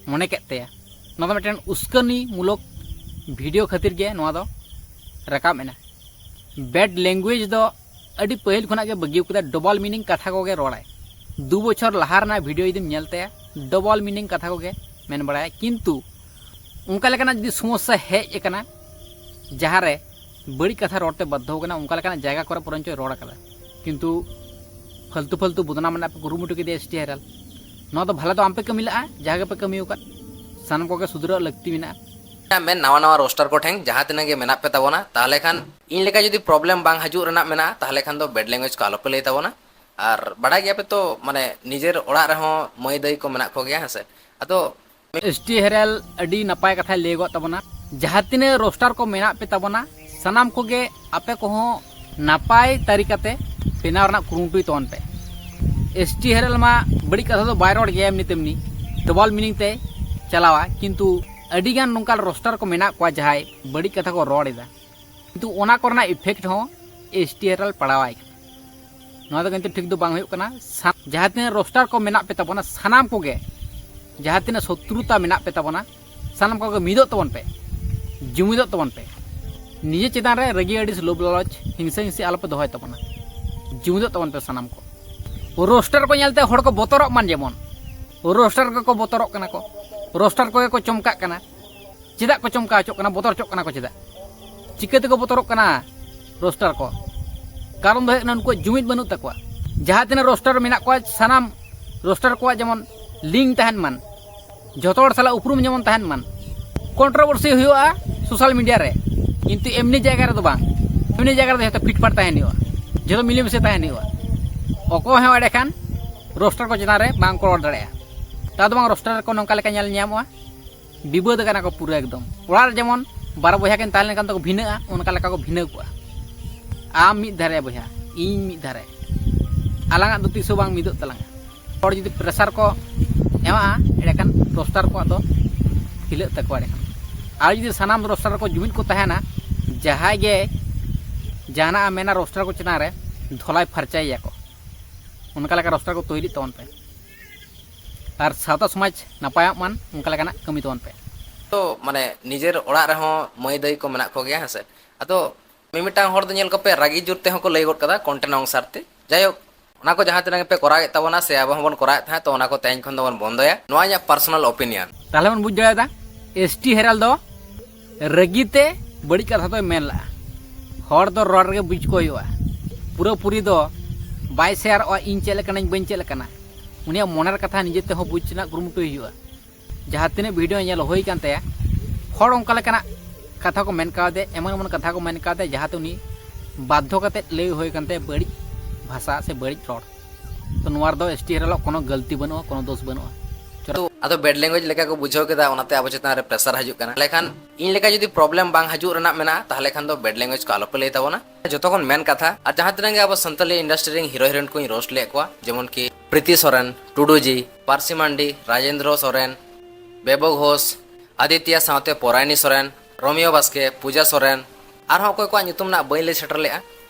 ᱢᱚᱱᱮ ᱠᱮᱫ ᱛᱟᱭᱟ, ᱱᱚᱣᱟ ᱫᱚ ᱢᱤᱫᱴᱮᱱ ᱩᱥᱠᱟᱹᱱᱤ ᱢᱩᱞᱚᱠ ᱵᱷᱤᱰᱤᱭᱳ ᱠᱷᱟᱹᱛᱤᱨ ᱜᱮ ᱱᱚᱣᱟ ᱫᱚ ᱨᱟᱠᱟᱵ ᱮᱱᱟ᱾ ᱵᱮᱰ ᱞᱮᱝᱜᱩᱭᱮᱡᱽ ᱫᱚ ᱟᱹᱰᱤ ᱯᱟᱹᱦᱤᱞ ᱠᱷᱚᱱᱟᱜ ᱜᱮ ᱵᱟᱹᱜᱤ ᱠᱟᱫᱟ, ᱰᱚᱵᱚᱞ ᱢᱤᱱᱤᱝ ᱠᱟᱛᱷᱟ ᱠᱚᱜᱮ ᱨᱚᱲᱟᱭ᱾ ᱫᱩ ᱵᱚᱪᱷᱚᱨ ᱞᱟᱦᱟ ᱨᱮᱱᱟᱜ ᱵᱷᱤᱰᱤᱭᱳ ᱡᱩᱫᱤᱢ ᱧᱮᱞ ᱛᱟᱭᱟ, ᱰᱚᱵᱚᱞ ᱢᱤᱱᱤᱝ ᱠᱟᱛᱷᱟ ᱠᱚᱜᱮ ᱢᱮᱱ ᱵᱟᱲᱟᱭᱟ᱾ ᱠᱤᱱᱛᱩ ᱚᱱᱠᱟ ᱞᱮᱠᱟᱱᱟᱜ ᱡᱩᱫᱤ ᱥᱚᱢᱚᱥᱥᱟ ᱦᱮᱡ ᱟᱠᱟᱱᱟ, ᱡᱟᱦᱟᱸᱨᱮ ᱵᱟᱹᱲᱤᱡ ᱠᱟᱛᱷᱟ ᱨᱚᱲᱛᱮ ᱵᱟᱫᱽᱫᱷᱚ ᱠᱟᱱᱟ, ᱚᱱᱠᱟ ᱞᱮᱠᱟᱱᱟᱜ ᱡᱟᱭᱜᱟ ᱠᱚᱨᱮ ᱵᱚᱨᱚᱱᱪᱚᱭ ᱨᱚᱲ ᱟᱠᱟᱫᱟ, ᱠᱤᱱᱛᱩ ᱯᱷᱟᱞᱛᱩ ᱯᱷᱟᱞᱛᱩ ᱵᱚᱫᱱᱟᱢ ᱨᱮᱱᱟᱜ ᱯᱮ ᱠᱩᱨᱩᱢᱩᱴᱩ ᱠᱮᱫᱮᱭᱟ ᱮᱥ ᱴᱤ ᱦᱮᱨᱟᱞ᱾ ᱱᱚᱣᱟ ᱫᱚ ᱵᱷᱟᱞᱮ ᱫᱚ ᱟᱢᱯᱮ ᱠᱟᱹᱢᱤ ᱞᱟᱜᱼᱟ, ᱡᱟᱦᱟᱸ ᱜᱮᱯᱮ ᱠᱟᱹᱢᱤ ᱟᱠᱟᱫ᱾ ᱥᱟᱱᱟᱢ ᱠᱚᱜᱮ ᱥᱩᱫᱷᱨᱟᱹᱜ ᱞᱟᱹᱠᱛᱤ ᱢᱮᱱᱟᱜᱼᱟ᱾ ᱢᱮᱱ ᱱᱟᱣᱟ ᱱᱟᱣᱟ ᱨᱳᱥᱴᱟᱨ ᱠᱚᱴᱷᱮᱱ ᱡᱟᱦᱟᱸ ᱛᱤᱱᱟᱹᱜ ᱜᱮ ᱢᱮᱱᱟᱜ ᱯᱮ ᱛᱟᱵᱚᱱᱟ, ᱛᱟᱦᱚᱞᱮ ᱠᱷᱟᱱ ᱤᱧ ᱞᱮᱠᱟ ᱡᱩᱫᱤ ᱯᱨᱚᱵᱞᱮᱢ ᱵᱟᱝ ᱦᱤᱡᱩᱜ ᱨᱮᱱᱟᱜ ᱢᱮᱱᱟᱜᱼᱟ, ᱛᱟᱦᱚᱞᱮ ᱠᱷᱟᱱ ᱫᱚ ᱵᱮᱰ ᱞᱮᱝᱜᱩᱭᱮᱡᱽ ᱠᱚ ᱟᱞᱚᱯᱮ ᱞᱟᱹᱭ ᱛᱟᱵᱚᱱᱟ᱾ ᱟᱨ ᱵᱟᱰᱟᱭ ᱜᱮᱭᱟᱯᱮ ᱛᱚ, ᱢᱟᱱᱮ ᱱᱤᱡᱮᱨ ᱚᱲᱟᱜ ᱨᱮᱦᱚᱸ ᱢᱟᱹᱭ ᱫᱟᱹᱭ ᱠᱚ ᱢᱮᱱᱟᱜ ᱠᱚᱜᱮᱭᱟ, ᱦᱮᱸ ᱥᱮ? ᱟᱫᱚ ᱮᱥ ᱴᱤ ᱦᱮᱨᱮᱞ ᱟᱹᱰᱤ ᱱᱟᱯᱟᱭ ᱠᱟᱛᱷᱟᱭ ᱞᱟᱹᱭ ᱜᱚᱫ ᱛᱟᱵᱚᱱᱟ᱾ ᱡᱟᱦᱟᱸ ᱛᱤᱱᱟᱹᱜ ᱨᱳᱥᱴᱟᱨ ᱠᱚ ᱢᱮᱱᱟᱜ ᱯᱮ ᱛᱟᱵᱚᱱᱟ, ᱥᱟᱱᱟᱢ ᱠᱚᱜᱮ ᱟᱯᱮ ᱠᱚᱦᱚᱸ ᱱᱟᱯᱟᱭ ᱛᱟᱹᱨᱤᱠᱟᱛᱮ ᱵᱮᱱᱟᱣ ᱨᱮᱱᱟᱜ ᱠᱩᱨᱩᱢᱩᱴᱩᱭ ᱛᱟᱵᱚᱱ ᱯᱮ᱾ ᱮᱥ ᱴᱤ ᱦᱮᱨᱮᱞ ᱢᱟ ᱵᱟᱹᱲᱤᱡ ᱠᱟᱛᱷᱟ ᱫᱚ ᱵᱟᱭ ᱨᱚᱲ ᱜᱮᱭᱟ, ᱮᱢᱱᱤ ᱛᱮᱢᱱᱤ ᱰᱚᱵᱚᱞ ᱢᱤᱱᱤᱝ ᱛᱮ ᱪᱟᱞᱟᱣᱟ, ᱠᱤᱱᱛᱩ ᱟᱹᱰᱤᱜᱟᱱ ᱱᱚᱝᱠᱟ ᱨᱳᱥᱴᱟᱨ ᱠᱚ ᱢᱮᱱᱟᱜ ᱠᱚᱣᱟ ᱡᱟᱦᱟᱸᱭ ᱵᱟᱹᱲᱤᱡ ᱠᱟᱛᱷᱟ ᱠᱚ ᱨᱚᱲ ᱮᱫᱟ, ᱠᱤᱱᱛᱩ ᱚᱱᱟ ᱠᱚᱨᱮᱱᱟᱜ ᱤᱯᱷᱮᱠᱴ ᱦᱚᱸ ᱮᱥ ᱴᱤ ᱦᱮᱨᱮᱞ ᱯᱟᱲᱟᱣᱟᱭ ᱠᱟᱱᱟ᱾ ᱱᱚᱣᱟ ᱫᱚ ᱠᱤᱱᱛᱩ ᱴᱷᱤᱠ ᱫᱚ ᱵᱟᱝ ᱦᱩᱭᱩᱜ ᱠᱟᱱᱟ᱾ ᱥᱟ- ᱡᱟᱦᱟᱸ ᱛᱤᱱᱟᱹᱜ ᱨᱳᱥᱴᱟᱨ ᱠᱚ ᱢᱮᱱᱟᱜ ᱯᱮ ᱛᱟᱵᱚᱱᱟ, ᱥᱟᱱᱟᱢ ᱠᱚᱜᱮ ᱡᱟᱦᱟᱸ ᱛᱤᱱᱟᱹᱜ ᱥᱚᱛᱨᱩᱛᱟ ᱢᱮᱱᱟᱜ ᱯᱮ ᱛᱟᱵᱚᱱᱟ, ᱥᱟᱱᱟᱢ ᱠᱚᱜᱮ ᱢᱤᱫᱚᱜ ᱛᱟᱵᱚᱱ ᱯᱮ, ᱡᱩᱢᱤᱫᱚᱜ ᱛᱟᱵᱚᱱ ᱯᱮ᱾ ᱱᱤᱡᱮ ᱪᱮᱛᱟᱱ ᱨᱮ ᱨᱟᱹᱜᱤ ᱟᱹᱲᱤᱥ ᱞᱳᱵᱷ ᱞᱟᱞᱚᱪ ᱦᱤᱝᱥᱟᱹ ᱦᱤᱝᱥᱤ ᱟᱞᱚᱯᱮ ᱫᱚᱦᱚᱭ ᱛᱟᱵᱚᱱᱟ᱾ ᱡᱩᱢᱤᱫᱚᱜ ᱛᱟᱵᱚᱱ ᱯᱮ ᱥᱟᱱᱟᱢ ᱠᱚ᱾ ᱨᱳᱥᱴᱟᱨ ᱠᱚ ᱧᱮᱞᱛᱮ ᱦᱚᱲ ᱠᱚ ᱵᱚᱛᱚᱨᱚᱜ ᱢᱟᱱ, ᱡᱮᱢᱚᱱ ᱨᱳᱥᱴᱟᱨ ᱠᱚᱠᱚ ᱵᱚᱛᱚᱨᱚᱜ ᱠᱟᱱᱟ ᱠᱚ, ᱨᱳᱥᱴᱟᱨ ᱠᱚᱜᱮ ᱠᱚ ᱪᱚᱢᱠᱟᱜ ᱠᱟᱱᱟ᱾ ᱪᱮᱫᱟᱜ ᱠᱚ ᱪᱚᱢᱠᱟᱣ ᱦᱚᱪᱚᱜ ᱠᱟᱱᱟ, ᱵᱚᱛᱚᱨ ᱦᱚᱪᱚᱜ ᱠᱟᱱᱟ ᱠᱚ ᱪᱮᱫᱟᱜ? ᱪᱤᱠᱟᱹ ᱛᱮᱠᱚ ᱵᱚᱛᱚᱨᱚᱜ ᱠᱟᱱᱟ ᱨᱳᱥᱴᱟᱨ ᱠᱚ? ᱠᱟᱨᱚᱱ ᱫᱚ ᱦᱩᱭᱩᱜ ᱠᱟᱱᱟ ᱩᱱᱠᱩᱣᱟᱜ ᱡᱩᱢᱤᱫ ᱵᱟᱹᱱᱩᱜ ᱛᱟᱠᱚᱣᱟ᱾ ᱡᱟᱦᱟᱸ ᱛᱤᱱᱟᱹᱜ ᱨᱳᱥᱴᱟᱨ ᱢᱮᱱᱟᱜ ᱠᱚᱣᱟ, ᱥᱟᱱᱟᱢ ᱨᱳᱥᱴᱟᱨ ᱠᱚᱣᱟᱜ ᱡᱮᱢᱚᱱ ᱞᱤᱝᱠ ᱛᱟᱦᱮᱱ ᱢᱟᱱ, ᱡᱷᱚᱛᱚ ᱦᱚᱲ ᱥᱟᱞᱟᱜ ᱩᱯᱨᱩᱢ ᱡᱮᱢᱚᱱ ᱛᱟᱦᱮᱱ ᱢᱟᱱ᱾ ᱠᱚᱱᱴᱨᱳᱵᱷᱟᱨᱥᱤ ᱦᱩᱭᱩᱜᱼᱟ ᱥᱳᱥᱟᱞ ᱢᱤᱰᱤᱭᱟ ᱨᱮ, ᱠᱤᱱᱛᱩ ᱮᱢᱱᱤ ᱡᱟᱭᱜᱟ ᱨᱮᱫᱚ ᱵᱟᱝ, ᱮᱢᱱᱤ ᱡᱟᱭᱜᱟ ᱨᱮᱫᱚ ᱡᱷᱚᱛᱚ ᱯᱷᱤᱴᱯᱷᱟᱴ ᱛᱟᱦᱮᱱ ᱦᱩᱭᱩᱜᱼᱟ, ᱡᱷᱚᱛᱚ ᱢᱤᱞᱮᱢᱤᱥᱮ ᱛᱟᱦᱮᱱ ᱦᱩᱭᱩᱜᱼᱟ᱾ ᱚᱠᱚᱭ ᱦᱚᱸ ᱮᱸᱰᱮᱠᱷᱟᱱ ᱨᱳᱥᱴᱟᱨ ᱠᱚ ᱪᱮᱛᱟᱱ ᱨᱮ ᱵᱟᱝ ᱠᱚ ᱨᱚᱲ ᱫᱟᱲᱮᱭᱟᱜᱼᱟ᱾ ᱛᱟ ᱫᱚ ᱵᱟᱝ, ᱨᱳᱥᱴᱟᱨ ᱠᱚ ᱱᱚᱝᱠᱟ ᱞᱮᱠᱟ ᱧᱮᱞ ᱧᱟᱢᱚᱜᱼᱟ, ᱵᱤᱵᱟᱹᱫ ᱟᱠᱟᱱᱟ ᱠᱚ ᱯᱩᱨᱟᱹ ᱮᱠᱫᱚᱢ᱾ ᱚᱲᱟᱜ ᱨᱮ ᱡᱮᱢᱚᱱ ᱵᱟᱨ ᱵᱚᱭᱦᱟ ᱠᱤᱱ ᱛᱟᱦᱮᱸ ᱞᱮᱱᱠᱷᱟᱱ ᱫᱚᱠᱚ ᱵᱷᱤᱱᱟᱹᱜᱼᱟ, ᱚᱱᱠᱟ ᱞᱮᱠᱟ ᱠᱚ ᱵᱷᱤᱱᱟᱹ ᱠᱚᱜᱼᱟ᱾ ᱟᱢ ᱢᱤᱫ ᱫᱷᱟᱨᱮ ᱵᱚᱭᱦᱟ, ᱤᱧ ᱢᱤᱫ ᱫᱷᱟᱨᱮ, ᱟᱞᱟᱝᱟᱜ ᱫᱚ ᱛᱤᱥ ᱦᱚᱸ ᱵᱟᱝ ᱢᱤᱫᱚᱜ ᱛᱟᱞᱟᱝᱟ᱾ ᱦᱚᱲ ᱡᱩᱫᱤ ᱯᱨᱮᱥᱟᱨ ᱠᱚ ᱮᱢᱟᱜᱼᱟ, ᱮᱸᱰᱮᱠᱷᱟᱱ ᱨᱳᱥᱴᱟᱨ ᱠᱚᱣᱟᱜ ᱫᱚ ᱦᱤᱞᱟᱹᱜ ᱛᱟᱠᱚᱣᱟ᱾ ᱮᱸᱰᱮᱠᱷᱟᱱ ᱟᱨ ᱡᱩᱫᱤ ᱥᱟᱱᱟᱢ ᱨᱳᱥᱴᱟᱨ ᱠᱚ ᱡᱩᱢᱤᱫ ᱠᱚ ᱛᱟᱦᱮᱱᱟ, ᱡᱟᱦᱟᱸᱭ ᱜᱮ ᱡᱟᱦᱟᱱᱟᱜ ᱮ ᱢᱮᱱᱟ ᱨᱳᱥᱴᱟᱨ ᱠᱚ ᱪᱮᱛᱟᱱ ᱨᱮ, ᱫᱷᱚᱞᱟᱭ ᱯᱷᱟᱨᱪᱟᱭᱮᱭᱟ ᱠᱚ᱾ ᱚᱱᱠᱟ ᱞᱮᱠᱟ ᱨᱳᱥᱴᱟᱨ ᱠᱚ ᱛᱳᱭᱨᱤᱜ ᱛᱟᱵᱚᱱ ᱯᱮ ᱟᱨ ᱥᱟᱶᱛᱟ ᱥᱚᱢᱟᱡᱽ ᱱᱟᱯᱟᱭᱚᱜ ᱢᱟᱱ, ᱚᱱᱠᱟ ᱞᱮᱠᱟᱱᱟᱜ ᱠᱟᱹᱢᱤ ᱛᱟᱵᱚᱱ ᱯᱮ᱾ ᱛᱚ ᱢᱟᱱᱮ ᱱᱤᱡᱮᱨ ᱚᱲᱟᱜ ᱨᱮᱦᱚᱸ ᱢᱟᱹᱭ ᱫᱟᱹᱭ ᱠᱚ ᱢᱮᱱᱟᱜ ᱠᱚᱜᱮᱭᱟ, ᱦᱮᱸᱥᱮ᱾ ᱟᱫᱚ ᱢᱤᱢᱤᱫᱴᱟᱝ ᱦᱚᱲ ᱫᱚ ᱧᱮᱞ ᱠᱚᱯᱮ, ᱨᱟᱹᱜᱤ ᱡᱳᱨ ᱛᱮᱦᱚᱸ ᱠᱚ ᱞᱟᱹᱭ ᱜᱚᱫ ᱠᱟᱫᱟ content ᱚᱱᱩᱥᱟᱨ ᱛᱮ᱾ ᱡᱟᱭᱦᱳᱠ, ᱚᱱᱟ ᱠᱚ ᱡᱟᱦᱟᱸ ᱛᱤᱱᱟᱹᱜ ᱜᱮᱯᱮ ᱠᱚᱨᱟᱣᱮᱫ ᱛᱟᱵᱚᱱᱟ ᱥᱮ ᱟᱵᱚ ᱦᱚᱸᱵᱚᱱ ᱠᱚᱨᱟᱣᱮᱫ ᱛᱟᱦᱮᱸᱫ, ᱛᱚ ᱚᱱᱟ ᱠᱚ ᱛᱮᱦᱮᱧ ᱠᱷᱚᱱ ᱫᱚᱵᱚᱱ ᱵᱚᱱᱫᱚᱭᱟ᱾ ᱱᱚᱣᱟ ᱤᱧᱟᱹᱜ personal opinion᱾ ᱛᱟᱦᱞᱮ ᱵᱚᱱ ᱵᱩᱡᱽ ᱫᱟᱲᱮᱭᱟᱫᱟ, ᱮᱥ ᱴᱤ ᱦᱮᱨᱟᱞ ᱫᱚ ᱨᱟᱹᱜᱤ ᱛᱮ ᱵᱟᱹᱲᱤᱡ ᱠᱟᱛᱷᱟ ᱫᱚᱭ ᱢᱮᱱ ᱞᱟᱜᱼᱟ᱾ ᱦᱚᱲ ᱫᱚ ᱨᱚᱲ ᱨᱮᱜᱮ ᱵᱩᱡᱽ ᱠᱚ ᱦᱩᱭᱩᱜᱼᱟ᱾ ᱯᱩᱨᱟᱹᱯᱩᱨᱤ ᱫᱚ ᱵᱟᱭ ᱥᱮᱭᱟᱨᱚᱜᱼᱟ, ᱤᱧ ᱪᱮᱫ ᱞᱮᱠᱟᱱᱟᱹᱧ ᱵᱟᱹᱧ ᱪᱮᱫ ᱞᱮᱠᱟᱱᱟ᱾ ᱩᱱᱤᱭᱟᱜ ᱢᱚᱱᱮᱨ ᱠᱟᱛᱷᱟ ᱱᱤᱡᱮ ᱛᱮᱦᱚᱸ ᱵᱩᱡᱽ ᱨᱮᱱᱟᱜ ᱠᱩᱨᱩᱢᱩᱴᱩᱭ ᱦᱩᱭᱩᱜᱼᱟ᱾ ᱡᱟᱦᱟᱸ ᱛᱤᱱᱟᱹᱜ ᱵᱷᱤᱰᱤᱭᱳ ᱧᱮᱞ ᱦᱩᱭ ᱟᱠᱟᱱ ᱛᱟᱭᱟ, ᱦᱚᱲ ᱚᱱᱠᱟ ᱞᱮᱠᱟᱱᱟᱜ ᱠᱟᱛᱷᱟ ᱠᱚ ᱢᱮᱱ ᱠᱟᱣᱫᱮᱭᱟ, ᱮᱢᱚᱱ ᱮᱢᱚᱱ ᱠᱟᱛᱷᱟ ᱠᱚ ᱢᱮᱱ ᱠᱟᱣᱫᱮᱭᱟ, ᱡᱟᱦᱟᱸᱛᱮ ᱩᱱᱤ ᱵᱟᱫᱽᱫᱷᱚ ᱠᱟᱛᱮ ᱞᱟᱹᱭ ᱦᱩᱭ ᱟᱠᱟᱱ ᱛᱟᱭᱟ ᱵᱟᱹᱲᱤᱡ ᱵᱷᱟᱥᱟ ᱥᱮ ᱵᱟᱹᱲᱤᱡ ᱨᱚᱲ᱾ ᱛᱚ ᱱᱚᱣᱟ ᱨᱮᱫᱚ ᱮᱥ ᱴᱤ ᱦᱮᱨᱟᱞᱟᱜ ᱠᱳᱱᱳ ᱜᱟᱹᱞᱛᱤ ᱵᱟᱹᱱᱩᱜᱼᱟ, ᱠᱳᱱᱳ ᱫᱳᱥ ᱵᱟᱹᱱᱩᱜᱼᱟ᱾ ᱛᱚ ᱟᱫᱚ bad language ᱞᱮᱠᱟ ᱠᱚ ᱵᱩᱡᱷᱟᱹᱣ ᱠᱮᱫᱟ, ᱚᱱᱟᱛᱮ ᱟᱵᱚ ᱪᱮᱛᱟᱱ ᱨᱮ pressure ᱦᱤᱡᱩᱜ ᱠᱟᱱᱟ᱾ ᱛᱟᱦᱞᱮ ᱠᱷᱟᱱ ᱤᱧ ᱞᱮᱠᱟ ᱡᱩᱫᱤ problem ᱵᱟᱝ ᱦᱤᱡᱩᱜ ᱨᱮᱱᱟᱜ ᱢᱮᱱᱟᱜᱼᱟ, ᱛᱟᱦᱞᱮ ᱠᱷᱟᱱ ᱫᱚ bad language ᱠᱚ ᱟᱞᱚᱯᱮ ᱞᱟᱹᱭ ᱛᱟᱵᱚᱱᱟ᱾ ᱡᱚᱛᱚ ᱠᱷᱚᱱ ᱢᱮᱱ ᱠᱟᱛᱷᱟ, ᱟᱨ ᱡᱟᱦᱟᱸ ᱛᱤᱱᱟᱹᱜ ᱜᱮ ᱟᱵᱚ ᱥᱟᱱᱛᱟᱞᱤ industry ᱨᱮᱱ hero heroine ᱠᱚᱧ roast ᱞᱮᱫ ᱠᱚᱣᱟ, ᱡᱮᱢᱚᱱ ᱠᱤ ᱯᱨᱤᱛᱤ ᱥᱚᱨᱮᱱ, ᱴᱩᱰᱩ ᱡᱤ, ᱯᱟᱹᱨᱥᱤ ᱢᱟᱱᱰᱤ, ᱨᱟᱡᱮᱱᱫᱨᱚ ᱥᱚᱨᱮᱱ, ᱵᱮᱵᱚ ᱜᱷᱳᱥ, ᱟᱫᱤᱛᱭᱟ ᱥᱟᱶᱛᱮ ᱯᱚᱨᱟᱭᱱᱤ ᱥᱚᱨᱮᱱ, ᱨᱳᱢᱤᱭᱳ ᱵᱟᱥᱠᱮ, ᱯᱩᱡᱟ ᱥᱚᱨᱮᱱ, ᱟᱨᱦᱚᱸ ᱚᱠᱚᱭ ᱠᱚᱣᱟᱜ ᱧᱩᱛᱩᱢ ᱱᱟᱜ ᱵᱟᱹᱧ ᱞᱟᱹᱭ ᱥᱮᱴᱮᱨ ᱞᱮᱫᱼᱟ,